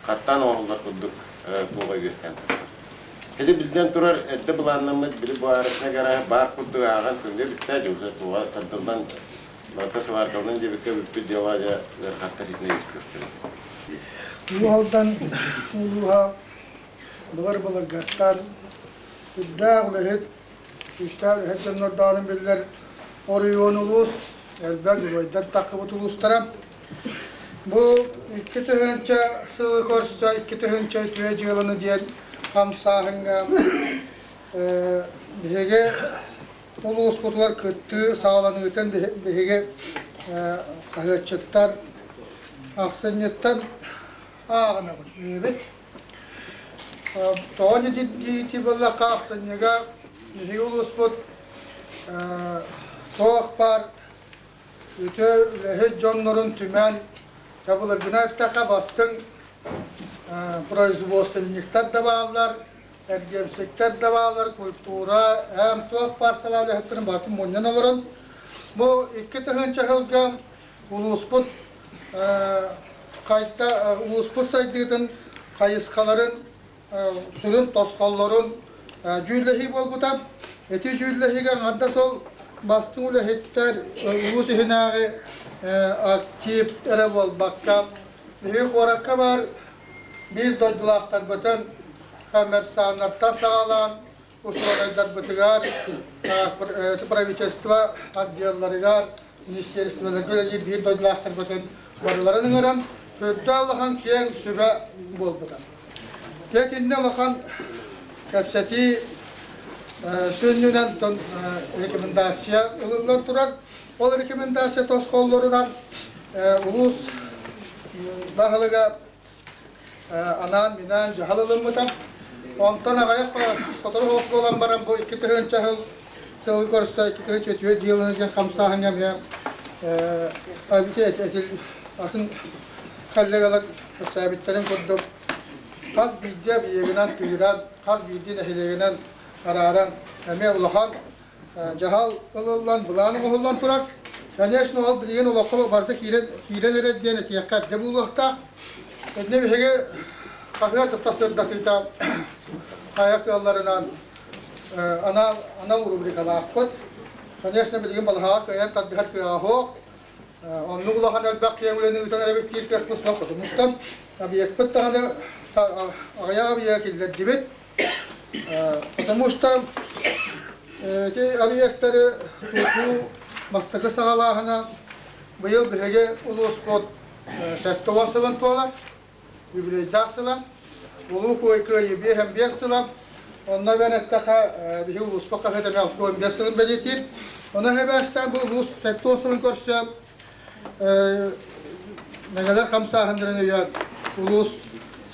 хаттаан оҥоһуллар курдук туоҕа үөскээн тахсар. Ити биллэн турар, эрдэ былааннаммыт били бу арочнай гараж баар курдук ааҕан сылга бүттэ, дьылҕа туоҕа тардыллан барыта сваркаланан диэбиккэ бүппүт дьыала дьэ ыарахаттар итинэ үөскүөхтэрэ.
Улуу Алдан улууһа былыр-былыргаттан үрдээх үлэһит Күүстээх үлэһит дьоннордооҕун биллэр оройуон улуус, элбэх геройдар таххыбыт улуустара. Бу 2000 сылы көрсө 2000 үтүө дьыаланы диэн хамсааһыҥҥа биһиги улууспутугар кыттыы саҕаланыытын биһиги хаһыатчыттар ахсынньыттан ааҕынабыт. Үөбүт. Тоҕо дии буоллахха, ахсынньыга биһиги улууспут туох баар үтүө үлэһит дьоннорун түмэн, былыргынан эттэххэ, бастыҥ производственниктар да бааллар, эргиэмсиктэр да бааллар, культура, эм туох баар салаа үлэһиттэрин барытын мунньан олорон, бу 2000 сылга улууспут хайта улууспут сайдыытын хайысхаларын сүрүн тосхоллорун дьүүллэһии буолбута. Ити дьүүллэһиигэ аҥардас ол бастыҥ үлэһиттэр улуус иһинээҕи актив эрэ буолбакка, биһиги куоракка баар биир дойдулаахтарбытын коммерсаннартан саҕалаан учуонайдарбытыгар, правительство отделларыгар, министерстволарга үлэлиир биир дойдулаахтарбытын барыларын ыҥыран, үрдэ улахан киэҥ сүбэ буолбута. Дьэ итиннэ улахан кэпсэтии сүнньүнэн рекомендация ылыллан турар. Ол рекомендация тосхоллорунан улуус баһылыга анаан-минээн дьаһал ылыммыта. Онтон аҕыйах сотору соҕус буолан баран бу 2000 сыл сылы көрсө 2004 дьыаланы диэн хамсааһыҥҥа эмиэ атын коллегалар кэпсээбиттэрин курдук хас биирдии объегынан тыыран, хас биирдии нэһилиэгинэн арааран эмиэ улахан дьаһал ылыллан, былаан оҥоһуллан турар. Конечно, ол билигин олоххо барыта киирэн, киирэн эрэр диэн этиэххэ эрдэ буолуохтаах. Инньэ биһиги хаһыат тутта сырдатыыта хайа кыалларынан анал, анал рубрикалаахпыт. Конечно, билигин балаһаҕа кыайан тардыһар кыаҕа суох. Оннук улахан элбэх киэҥ үлэни ыытан эрэбит диир кыахпыт суох, потому что объекпыт даҕаны аҕыйах объект киллэрдибит. Потому что эти объектары тутуу бастакы саҕалааһына быйыл биһиги улууспут 70 сылын туолар, юбилейдаах сыла, Улуу Кыайыы 55 сыла. Онно эбэн эттэхэ, биһиги улууспут хаһыат эмиэ 65 сылын бэлиэтиир. Ону эбээстээн бу улуус 70 сылын көрсө Мэҥэлэр хамсааһыннарын өйөөн улуус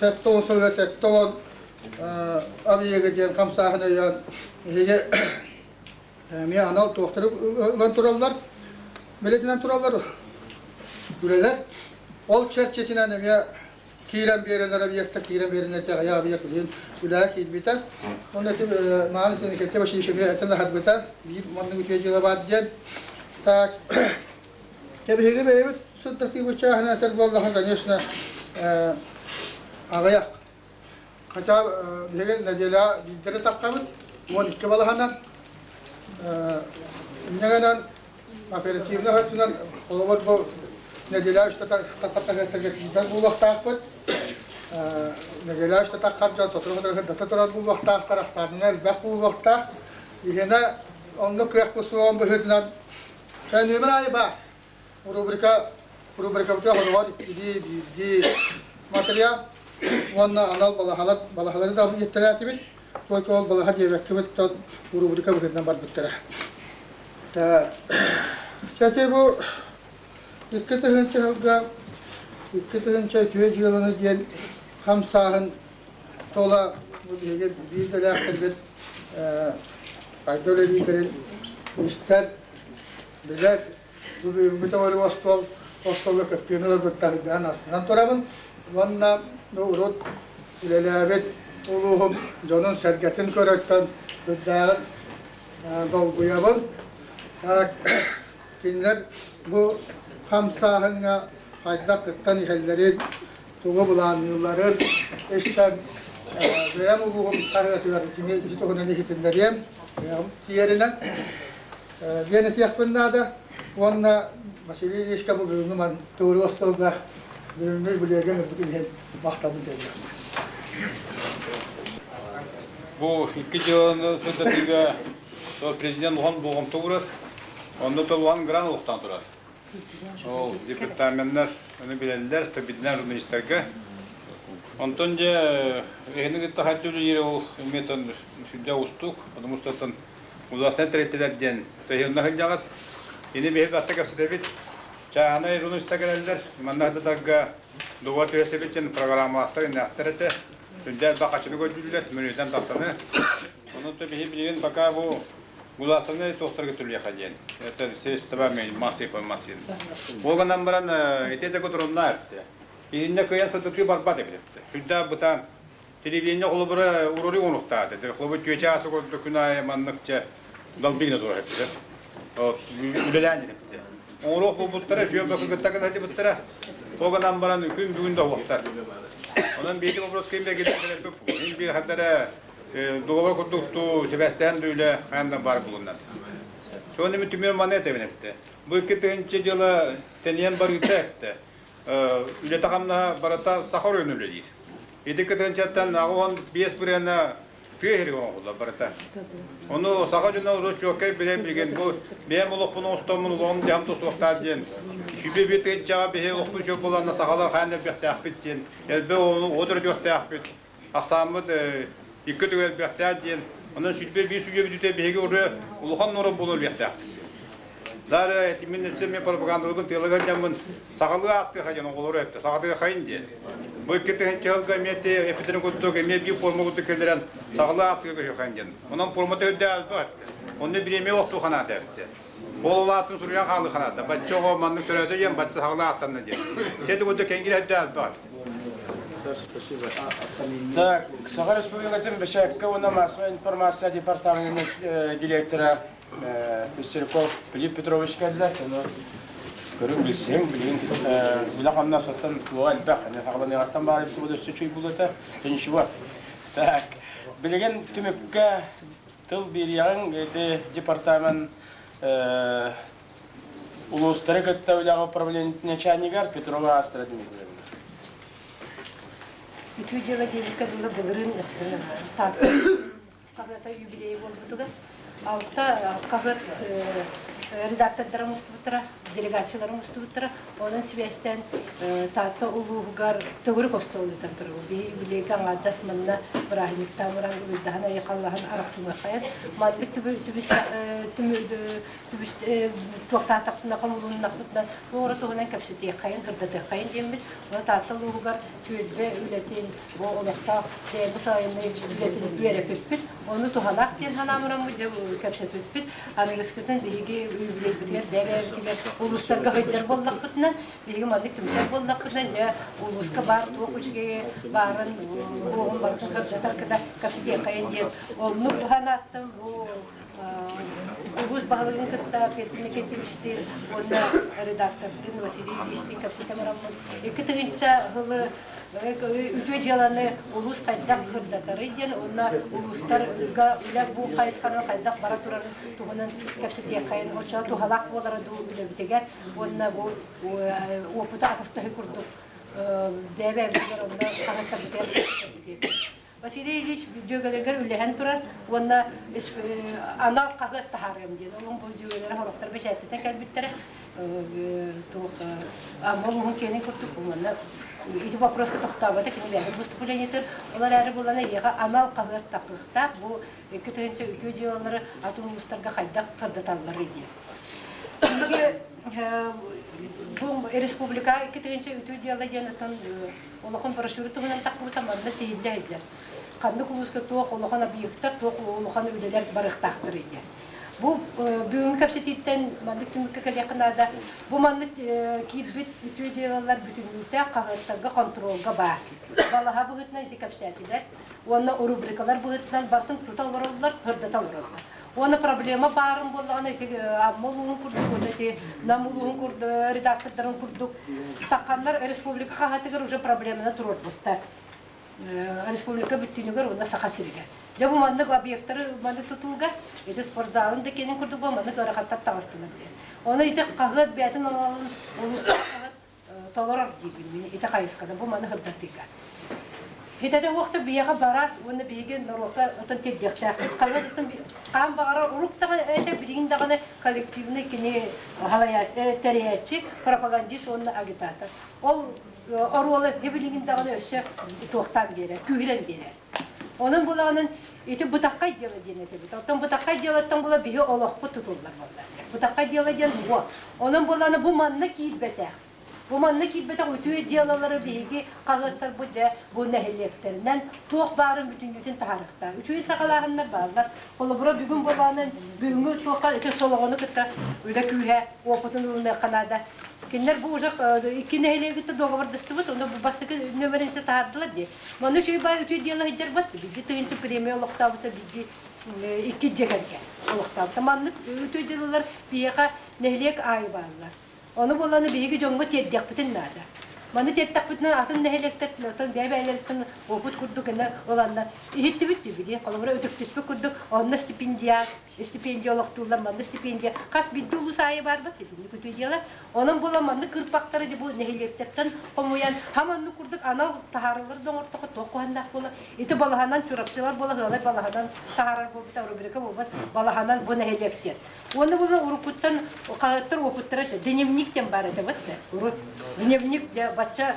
70 сылыгар 70 объега диэн хамсааһын өйөөн биһиги эмиэ анал туохтары ылан тураллар, билэтинэн тураллар үлэлэр. Ол чэрчитинэн эмиэ киирэн биэрэлэр объектар киирэн биэрэн этэҕийэ объект билигин үлэҕэ киирбитэ. Онно ити мааны Иннокентий Васильевич эмиэ этэн аһарбыта, биир маннык үтүө дьыала баар диэн. Так, дьэ биһиги бэйэбит сырдатыыбыт чааһынан этэр буоллаха, конечно, аҕыйах. Хотя биһиги нэдиэлэ биирдэрэ таххабыт, 12 балаһанан. Инньэ гынан оперативно өттүнэн холобур бу нэдиэлэ устата таххар киирбэт буолуохтаахпыт. Нэдиэлэ устата таххар дьон сотору-сотору сырдата турар буолуохтаахтар, ахсаанынан элбэх буолуохтаах. Иһинэ оннук кыах суоҕун быһыытынан нүөмэр аайы баар. Рубрика рубрикабытыгар хоругар иккилии, биирдии материал уонна анал балаһалар балаһалары да иэттэлээтибит. Только ол балаһа диэбэккибит тон рубрика быһыытынан барбыттара. Кстати, бу 2000 сылга 2000 үтүө дьыаланы диэн хамсааһын тола бу биһиги биир дэлээхтэрбит хайда үлэлииллэрин истэр, билэр Бу бүгүҥҥү төгүрүк остуол остуолга кыттыыны ылбыттарыгар астынан турабын уонна урут үлэлээбит улууһум дьонун-сэргэтин көрөттөн үрдээҕин долгуйабын. Кинилэр бу хамсааһыҥҥа хайдах кыттан иһэллэрин, тугу былаанныылларын истэн бэйэм улууһум хаһыатыгар ити туһунан иһитиннэриэм тиийэринэн. Диэн этиэхпин наада. Уонна Василий Ильичка бу бүгүҥҥү ман тууру остуолга бүгүҥҥү юбилейга ыҥырбытын иһин махталбын тиэрдиэхпин.
Бу икки дьыаланы сырдатыыга президент улахан болҕомто уурар. Онно толуан грант олохтоон турар. Ол департаменнар ону билэллэр, билинэр журналистарга. Онтон дьэ эһини кытта хайдах үлэлиир ол эмиэ сүрдээх уустук, потому что Улахан тэрилтэлэр диэн төһүннэ сылдьаҕыт. Ини биһи батта кэпсэтэбит. Чааһынай журналистар кэлэллэр. Манна сытарга дугар түһэсэбит диэн программалаахтар иннээхтэр этэ. Сүрдээх бакачыны көрдүүллэр, мүнүүтэн тахсаны. Онон то биһи билигин пока бу гуласаны туохтарга түлүөхэ диэн. Это средства массы информации. Ол гынан баран ити да турунна этте. Инне кыйан сытытыы барбат эбит. Сүрдээх бытаан Телевидение холобура урури оҥоруктаата. Холобур түөчэ аса курдук күн аайы маннык чэ далбыгына турар этилэр. Үлэлээн дьиэптэ. Оҥоруох буолбуттара, үчүгэй бакы кытта гына Ол гынан баран күн бүгүн да уохтар. Онон биһиги вопрос ким бэгилер кэлэрбит биир хадара договор курдук ту сибээстээн үлэ хаан да бар булуннар. Соны мен түмөр маны этэбин этте. Бу 2 тыһыынча дьыла тэнийэн барыыта этте. Үлэтэ-хамнаһа барыта саха оройуон үлэлиир. Ити кытыынчаттан 85 бырыана тыа иһиригэр оҥоһуллар барыта. Ону саха дьоно урут чуоккай билэ билигин бу бэйэм олохпун оҥостоммун улаҕым дьаһам тустуохтаах диэн сүбэ биир тыынчаҕа биһи олохпун сөп буланна сахалар хаан элбэхтээхпит диэн элбэх оҕону оҕо төрөтүөхтээхпит ахсааммыт икки төгүл элбэхтээх диэн онон сүлбэ биир сүлбэ бүтүүтэ биһиги уры улахан норуот буолан үлүөхтээхпит. Дары этимин өссө мен пропагандалыбын тыалыгар дьаммын сахалыы ааттыаха дьон оҕолору эптэ сахатыахайын диэн. Бу 2 тыһыынча сылга эмиэ эпитин курдук эмиэ биир форма курдук кэллэрэн сахалыы ааттыга көһүөхайын диэн. Онон формата үрдэ алба эптэ. Онно бириэмэ олохтуу ханаата эптэ. Ол улаатын суруйан хаалыы ханаата. Бачча оҕо маннык төрөөтө диэн бачча сахалыы ааттанна диэн. Сети курдук кэҥгир үрдэ алба
Спасибо. Так, Саха Республикатын Бэчээккэ уонна массовай информация департаменын директора Пестерков Филипп Петрович кэллэ. Ону көрүҥ билсиҥ, билигин үлэ хамнас оттон туоҕа элбэх. Саҕаланыаҕыттан баар эбит өссө үчүгэй буолуо этэ. Ничего. Так, билигин түмүккэ тыл биэриэҕиҥ ити департамент улуустары кытта үлэҕэ управлениетын начальнигар Петрова Астра Дмитриевна.
Үтүө дьыала диэбиккэ дылы былырыын Таатта хаһыата юбилейа буолбутугар алта хаһыат редактордара мустубуттара, делегациялара мустубуттара. Онон сибээстээн Таатта улууһугар төгүрүк остуол ыытан турабыт. Биһи юбилейга аҥаардас манна бырааһынньыктаан баран уруйдаһан айхаллаһан арахсымыаххайан маннык туохтаатахпына хомулуннахпытына туора туһунан кэпсэтиэххэйин, сырдатыаххайын диэммит. Ону Таатта улууһугар түөлбэ үлэтин, бу олохтоох бэйэбит сайынныы үлэтин үөрэппиппит. Ону туһалаах диэн санаамыраммыт, дьэ кэпсэппиппит. Аныгыскытын биһиги үбүлүөйбүтүгэр бэйэ-бэйэбитигэр улуустарга сылдьар буоллахпытына, биһиги маннык түмсэр буоллахпытына, дьэ улууска баар туох үчүгэйи баарын, буоҕун барытын сырдатар кыда кэпсэтиэххэйин диэн оннук туһанааттан бу Улуус баһылыгын кытта Петр Никитичтиин уонна редактордыын Василий Ильичтиин кэпсэтэ бараммыт 2000 сылы үтүө дьыаланы улуус хайдах сырдатарый диэн уонна улуустарга үлэ бу хайысханан хайдах бара турарын туһунан кэпсэтиэххэйин оччо туһалаах буолара дуу үлэбитигэр уонна бу уопута атастаһыы курдук бэйэ-бэйэбитигэр онно хаһыаттарбытыгар Василий Ильич дьүөгэлэригэр үлэһэн турар уонна анал хаһыат таһаарыам диэн. Ол бу дьүөгэлэрэ сорохтор бэчээттэтэн кэлбиттэрэ. Туох Амма улууһун киэнин курдук манна ити вопроска тохтообото кини бэйэтин выступлениетын. Ол эрээри булан эйиэхэ анал хаһыат тахыахтаах. Бу 2000 үтүө дьыалалары атын улуустарга хайдах сырдаталларый диэн. Биһиги бу республика 2000 үтүө дьыала диэн атын Улахан брошюра туһунан тахсыбыта манна сиһиллэ сылдьар. Ханнык улууска туох улахан объектар, туох улахан үлэлэр барыахтаахтарый диэн. Бу бүгүҥҥү кэпсэтииттэн маннык түмүккэ кэлиэххэ наада. Бу маннык киирбит үтүө дьыалалар бүтүннүүтэ хаһыаттарга хонтуруолга баар. Балаһа быһыытынан ити кэпсээтилэр уонна рубрикалар быһыытынан барытын тута олороллор, сырдата олороллор. Уонна проблема баарын буоллаҕына ити Амма улууһун курдук уонна ити Нам улууһун курдук редактордарын курдук саханнар республика хаһыатыгар уже проблеманы туруорбуттар. Республика бүттүүнүгэр уонна Саха сиригэр. Дьэ бу маннык объектары маннык тутууга ити спортзалын да киэнин курдук бу маннык ыарахаттар таҕыстылар диэн. Оны ити хаһыат бэйэтин аналын улуустар хаһыат толорор диибин мин ити хайысхада бу маны сырдатыыга. Хитэтэ уохта биһиэхэ барар уонна биһиги норуокка отон тирдиэхтээхпит. Хаһыат хаан баҕарар урук даҕаны этэ билигин даҕаны коллективный кини тэрийээччи, пропагандист уонна агитатор. Ол оруола билигин даҕаны өссө туохтаан биэрэр, күүһүрэн биэрэр. Онон булаҕынан ити бытаххай дьыала диэн этэбит. Оттон бытаххай дьыалаттан була биһи олохпут тутуллар буолла. Бытаххай дьыала диэн бу. Онон булаҕына бу манна киирбэтэх. Бу манна киирбэтэх үтүө дьыалалары биһиги хаһыаттарбыт дьэ бу нэһилиэктэринэн туох баарын бүтүннүүтүн таһаарыахтаах. Үчүгэй саҕалааһыннар бааллар. Холобура бүгүн буолаанын бүгүҥҥү туохха ити солоҕону кытта үлэ күүһэ опытын ылыныахха наада. Кинилэр бу уже икки нэһилиэгиттэ договордастыбыт, онно бастакы нөмерин таһаардылар дии. Манна үчүгэй баай үтүө дьыала сылдьарбат, биирдии тыһыынча премия олохтообута, биирдии икки дьиэ кэргэн олохтообута. Маннык үтүө дьыалалар биһиэхэ нэһилиэк аайы бааллар. Ону буоллаҕына биһиги дьоҥҥо тиэрдиэхпитин наада. Маны тиэртэхпитинэ атын нэһилиэктэр оттон бэйэ-бэйэлэриттэн опыт курдук гына ыланнар иһиттибит дии били холобура үтүктүспүт курдук онно стипендиат стипендия олохтууллар, манна стипендия хас биирдии улуус аайы баарбат итинник үтүө дьыала. Онон буолан маннык кырпактары бу нэһилиэктэртэн хомуйан хам оннук курдук анал таһаарыллар да оҥортохо туох куһаннаах буола. Ити балаһанан Чурапчылар буола ыалай балаһанан таһаарар буолбута рубрика буолбат балаһанан бу нэһилиэктэр. Уонна була уруккуттан хаһыаттар уопуттара этэ. Дневник диэн баар этэ бат урут. Дневник бачча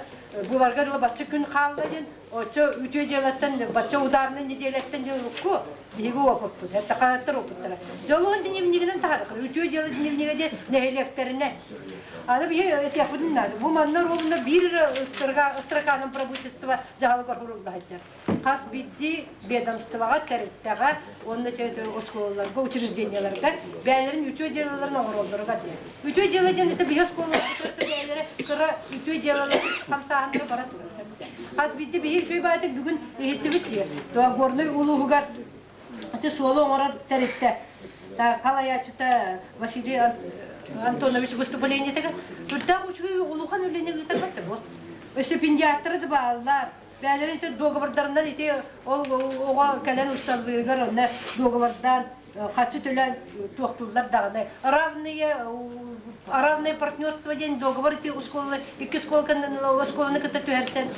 буларга дылы бачча күн хаалла диэн Оччо үтүө дьыалаттан, бачча ударнай неделяттан дьыл урукку биһиги опыппыт, хаһыаттар опыттара. Дьолуон дневнигинэн таһаарыахха, үтүө дьыала дневнигэ диэн нэһилиэктэринэн. Аны биһи этиэхпитин наада. Бу манна ровно биир строканан правительство дьаһалыгар сурулла сылдьар. Хас биирдии ведомствоҕа, тэрилтэҕэ уонна оскуолаларга, учреждениеларга бэйэлэрин үтүө дьыалаларын оҥороллоругар диэн. Үтүө дьыала диэн это биһи оскуолаларбытыгар бэйэлэрэ кыра үтүө дьыалалар хамсааһыннара бара турар. Хас биирдии биһи үчүгэй баайдык бүгүн иһиттибит дии. Горнай улууһугар ити суолу оҥорор тэрилтэ халайааччыта Василий Антонович выступлениетыгар үрдээх үчүгэй улахан үлэни ыытар бу. Стипендиаттары да бааллар. Бэйэлэрин ити договордарынан ити ол оҕо кэлэн усталлыырыгар онно договордаан харчы төлөөн туохтууллар даҕаны. Равные равное партнерство диэн договор ити оскуола икки оскуоланы кытта түһэрсэн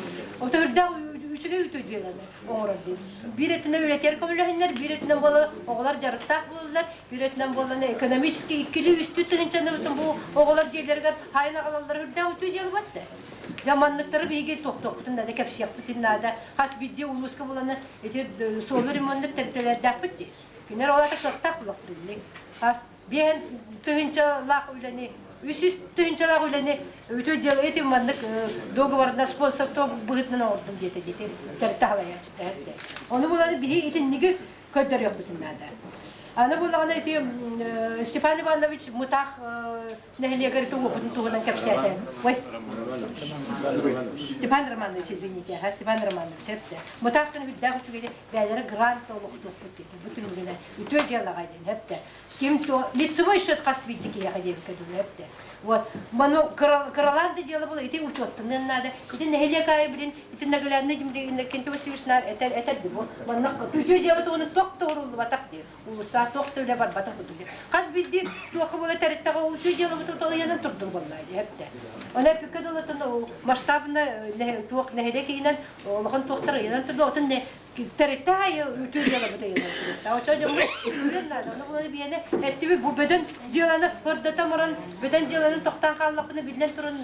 ото үрдээх үчүгэй үтүө дьыаланы оҥорор диэн. Биир өттүнэн үлэтигэр көмөлөһөннөр, биир өттүнэн буола оҕолор дьарыктаах буолаллар, биир өттүнэн буоллана экономически иккилии үстүү тыһыынчаны бу оҕолор дьиэлэригэр хайын аҕалаллара үрдээх үтүө дьыала батта. Дьэ манныктары биһиги тохтуохпутун наада, кэпсиэхпитин наада. Хас биирдии улууска буланы ити суолу ремоннук тэрилтэлэрдээхпит дии. Кинилэр ол аата кыахтаах булахтар Хас биэһэн тыһыынчалаах үлэни, 300 тыһыынчалаах үлэни үтүө дьыала ити маннык договорна спонсорство быһыытынан оҥордум диэтэ диэти тэрилтэ салайааччыта. Ону буланы биһи итинниги көрдөрүөхпүтүн наада. Аны булаҕына ити Степан Иванович Мытаах нэһилиэгэр ити уопутун туһунан кэпсээтэ. Ой. Степан Романович, извините, ага, Степан Романович, эптэ. Мытаахтан үрдээх үчүгэйи бэйэлэрэ грант олохтуохпут диэтэ. Бу түмүгүнэ үтүө дьыалаҕа диэн эптэ. Ким то лицевой счет хас биирдии киһиэхэ диэбиккэ дылы эптэ. Вот. Маны кыралаан да дьыала була ити учуоттаныан наада. Ити нэһилиэк аайы билин ити наглядный Иннокентий Васильевич наар этэр этэр бу. Манна үтүө дьыала туһуну туох да уруллубатах дии. Улуустаах туох да үлэ барбатах курдук. Хас биирдии туохха буола тэриттэҕэ үтүө дьыалабыт ыйанан турдун буоллаа дии эптэ. Оны эппиккэ дылытын масштабына туох нэһилиэк иһинэн улахан туохтар ыйанан турду. Отун Тэрилтэ аайы үтүө дьыалабыт ыйанан туруохтаах. Оччо дьоммут үүрэн наада. Ону булан биэнэ эттиби бу бөдөн дьыаланы ырдата морон бөдөн дьыаланы тохтоон хааллахпына биллэн туран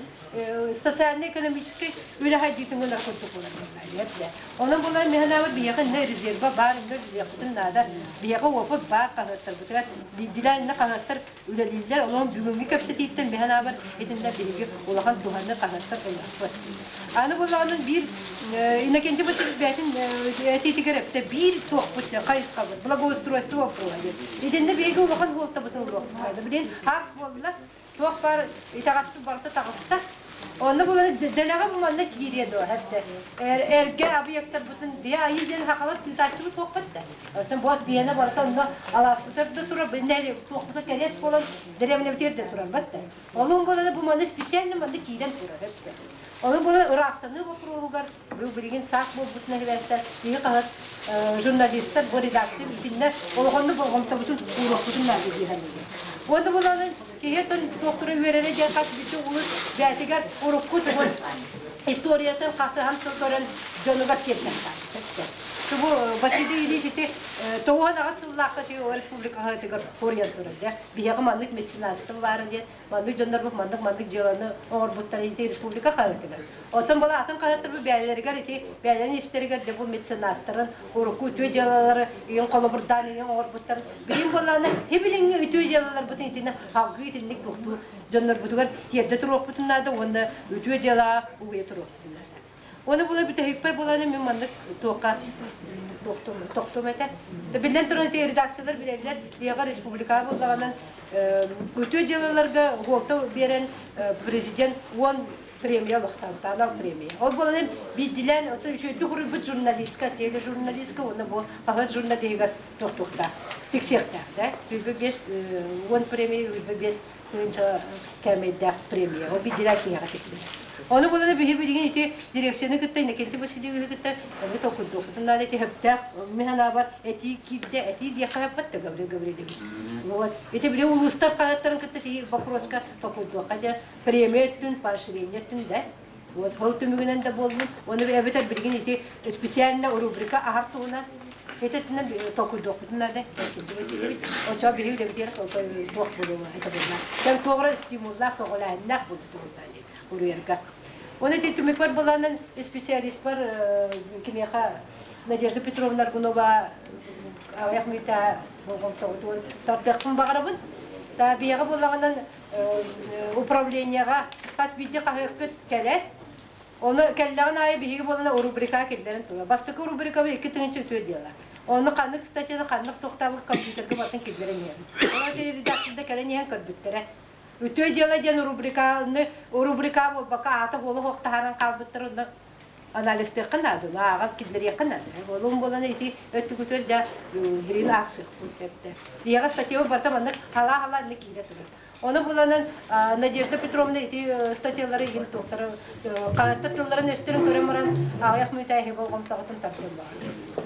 социально-экономическай үлэ хайдыытын гынар курдук буолар буолла. Онон булан миһанаабыт биһиэхэ иннэ резерва баар иннэ үлэлиэхпитин наада. Биһиэхэ опыт баар хаһыаттарбытыгар биирдилээн иннэ хаһыаттар үлэлииллэр. Онон бүгүҥҥү кэпсэтииттэн биһэн аабар итиннэ биһиги улахан туһаны хаһыаттар ылыахпыт. Аны буллаҕынан биир Иннокентий Васильевич бэйэтин этиитигэр эптэ биир туохпут хайысхабыт благоустройство вопроһа диэн. Итиннэ биһиги улахан суолтабытын ылыахпыт. Билигин аас буолла, туох баар итэҕэспит барыта таҕыста. Онно булан дэлэҕэ бу манна киириэ дуо эптэ. Эргэ объектарбытын биэ айыы диэн хахалар тыытааччыбыт суохпут да. Оттон бу биэнэ барыта онно алааспытар да турар, туохпута кэриэс буолан дэриэбинэбитигэр да турарбат да. Олун буолан бу манна специально манна киирэн турар эбит. Олун буолан ыраастаныы боппуруоһугар бу билигин саас буолбутунан эбээттэр биһи хаһыат журналистар бу редакция итиннэ олохонну болҕомтобутун ууруохпутун наада дии саныыбын. Уонна буланын киһи туохтура үөрэрэ диэн хас биирдии улус бээтигэр урукку тугун историятын хасыһан көрөн дьонугар тиэрдэн Бу Василий Ильич ити 98 сыллаахха республика хаһыатыгар хоруйан турар дьэ. Биһиэхэ маннык меценатство баара диэн, маннык дьоннорбут маннык-маннык дьыаланы оҥорбуттар ити республика хаһыатыгар. Оттон була атын хаһыаттарбыт бэйэлэригэр ити бэйэлэрин истэригэр дьэ бу меценаттарын урукку үтүө дьыалалары ийин холобурдаан ийин оҥорбуттар. Билин буоллаҕына хибилиҥҥи үтүө дьыалаларбытын итиннэ салгыы итинник туохтуу дьоннорбутугар тиэрдэ туруохпутун наада уонна үтүө дьыалаҕа угуйа туруохпутун наада. Оны була бүтэһикпэр буоланы мин маннык туохха тохтум этэ. Биллэн туран ити редакциялар билэллэр, биһиэхэ республика буоллаҕынан үтүө дьыалаларга уолта биэрэн президент уон премия олохтообута, анал премия. Ол буолан биирдилээн ото үчүгэйдик уруйбут журналистка, тележурналистка уонна бу хаһыат журналиһыгар туохтуохтаах, тиксиэхтээх да. Сүүрбэ биэс уон премия, сүүрбэ биэс тыһыынча кээмэйдээх премия. Ол биирдилээн киһиэхэ тиксэр. Ону булана биһи билигин ити дирекцияны кытта Иннокентий Васильевиһы кытта эми толкуйдуохпутун наада ити сөптөөх мин санаабар этии киирдэ этии диэххэ сөппөт да Гаврил Гаврильевич. Вот. Ити били улуустар хаһыаттарын кытта ити вопроска толкуйдуохха дьэ премия өттүн, поощрение өттүн да. Вот ол түмүгүнэн да буоллун. Оны эбэтэр билигин ити специально рубрика аһар туһунан этэтинэн толкуйдуохпутун наада. Иннокентий Васильевич. Оччоҕо биһи үлэбитигэр туох буолуо это буолла. Кэм туоҕура стимуллаах, көҕүлээһиннээх буолбут уруйарга. Оны ити түмүкпэр буланын специалистпар киниэхэ Надежда Петровна Аргунова аҕыйах мүнүүтэ болҕомтоҕутугар тардыахпын баҕарабын. Биэҕэ буоллаҕынан управлениеҕа хас биирдии хаһыаккыт кэлэр. Ону кэллэҕин аайы биһиги буолана рубрика киллэрэн турар. Бастакы рубрикабыт 2003 дела. Ону ханнык статьяны ханнык туохтаабыт компьютерга батын киллэрэн иһэбит. Ону редакторда кэлэн иһэн көрбүттэрэ. Үтүө дьыала диэн рубриканы рубрика буолбакка аата буола суох таһааран хаалбыттар онно анализтыахха наада, ааҕан киллэриэххэ наада. Олум буолан ити өттүгүтүгэр дьэ билигин аахсыахпын сөптө. Ийэҕэ статья барыта маннык халаа-халаа иннэ киирэ турар. Ону буланан Надежда Петровна ити статьялары иһин туохтары хаһыаттар тылларын өстөрүн көрөн баран аҕыйах мүнүүтэ эһи болҕомтоҕутун тардым баҕар.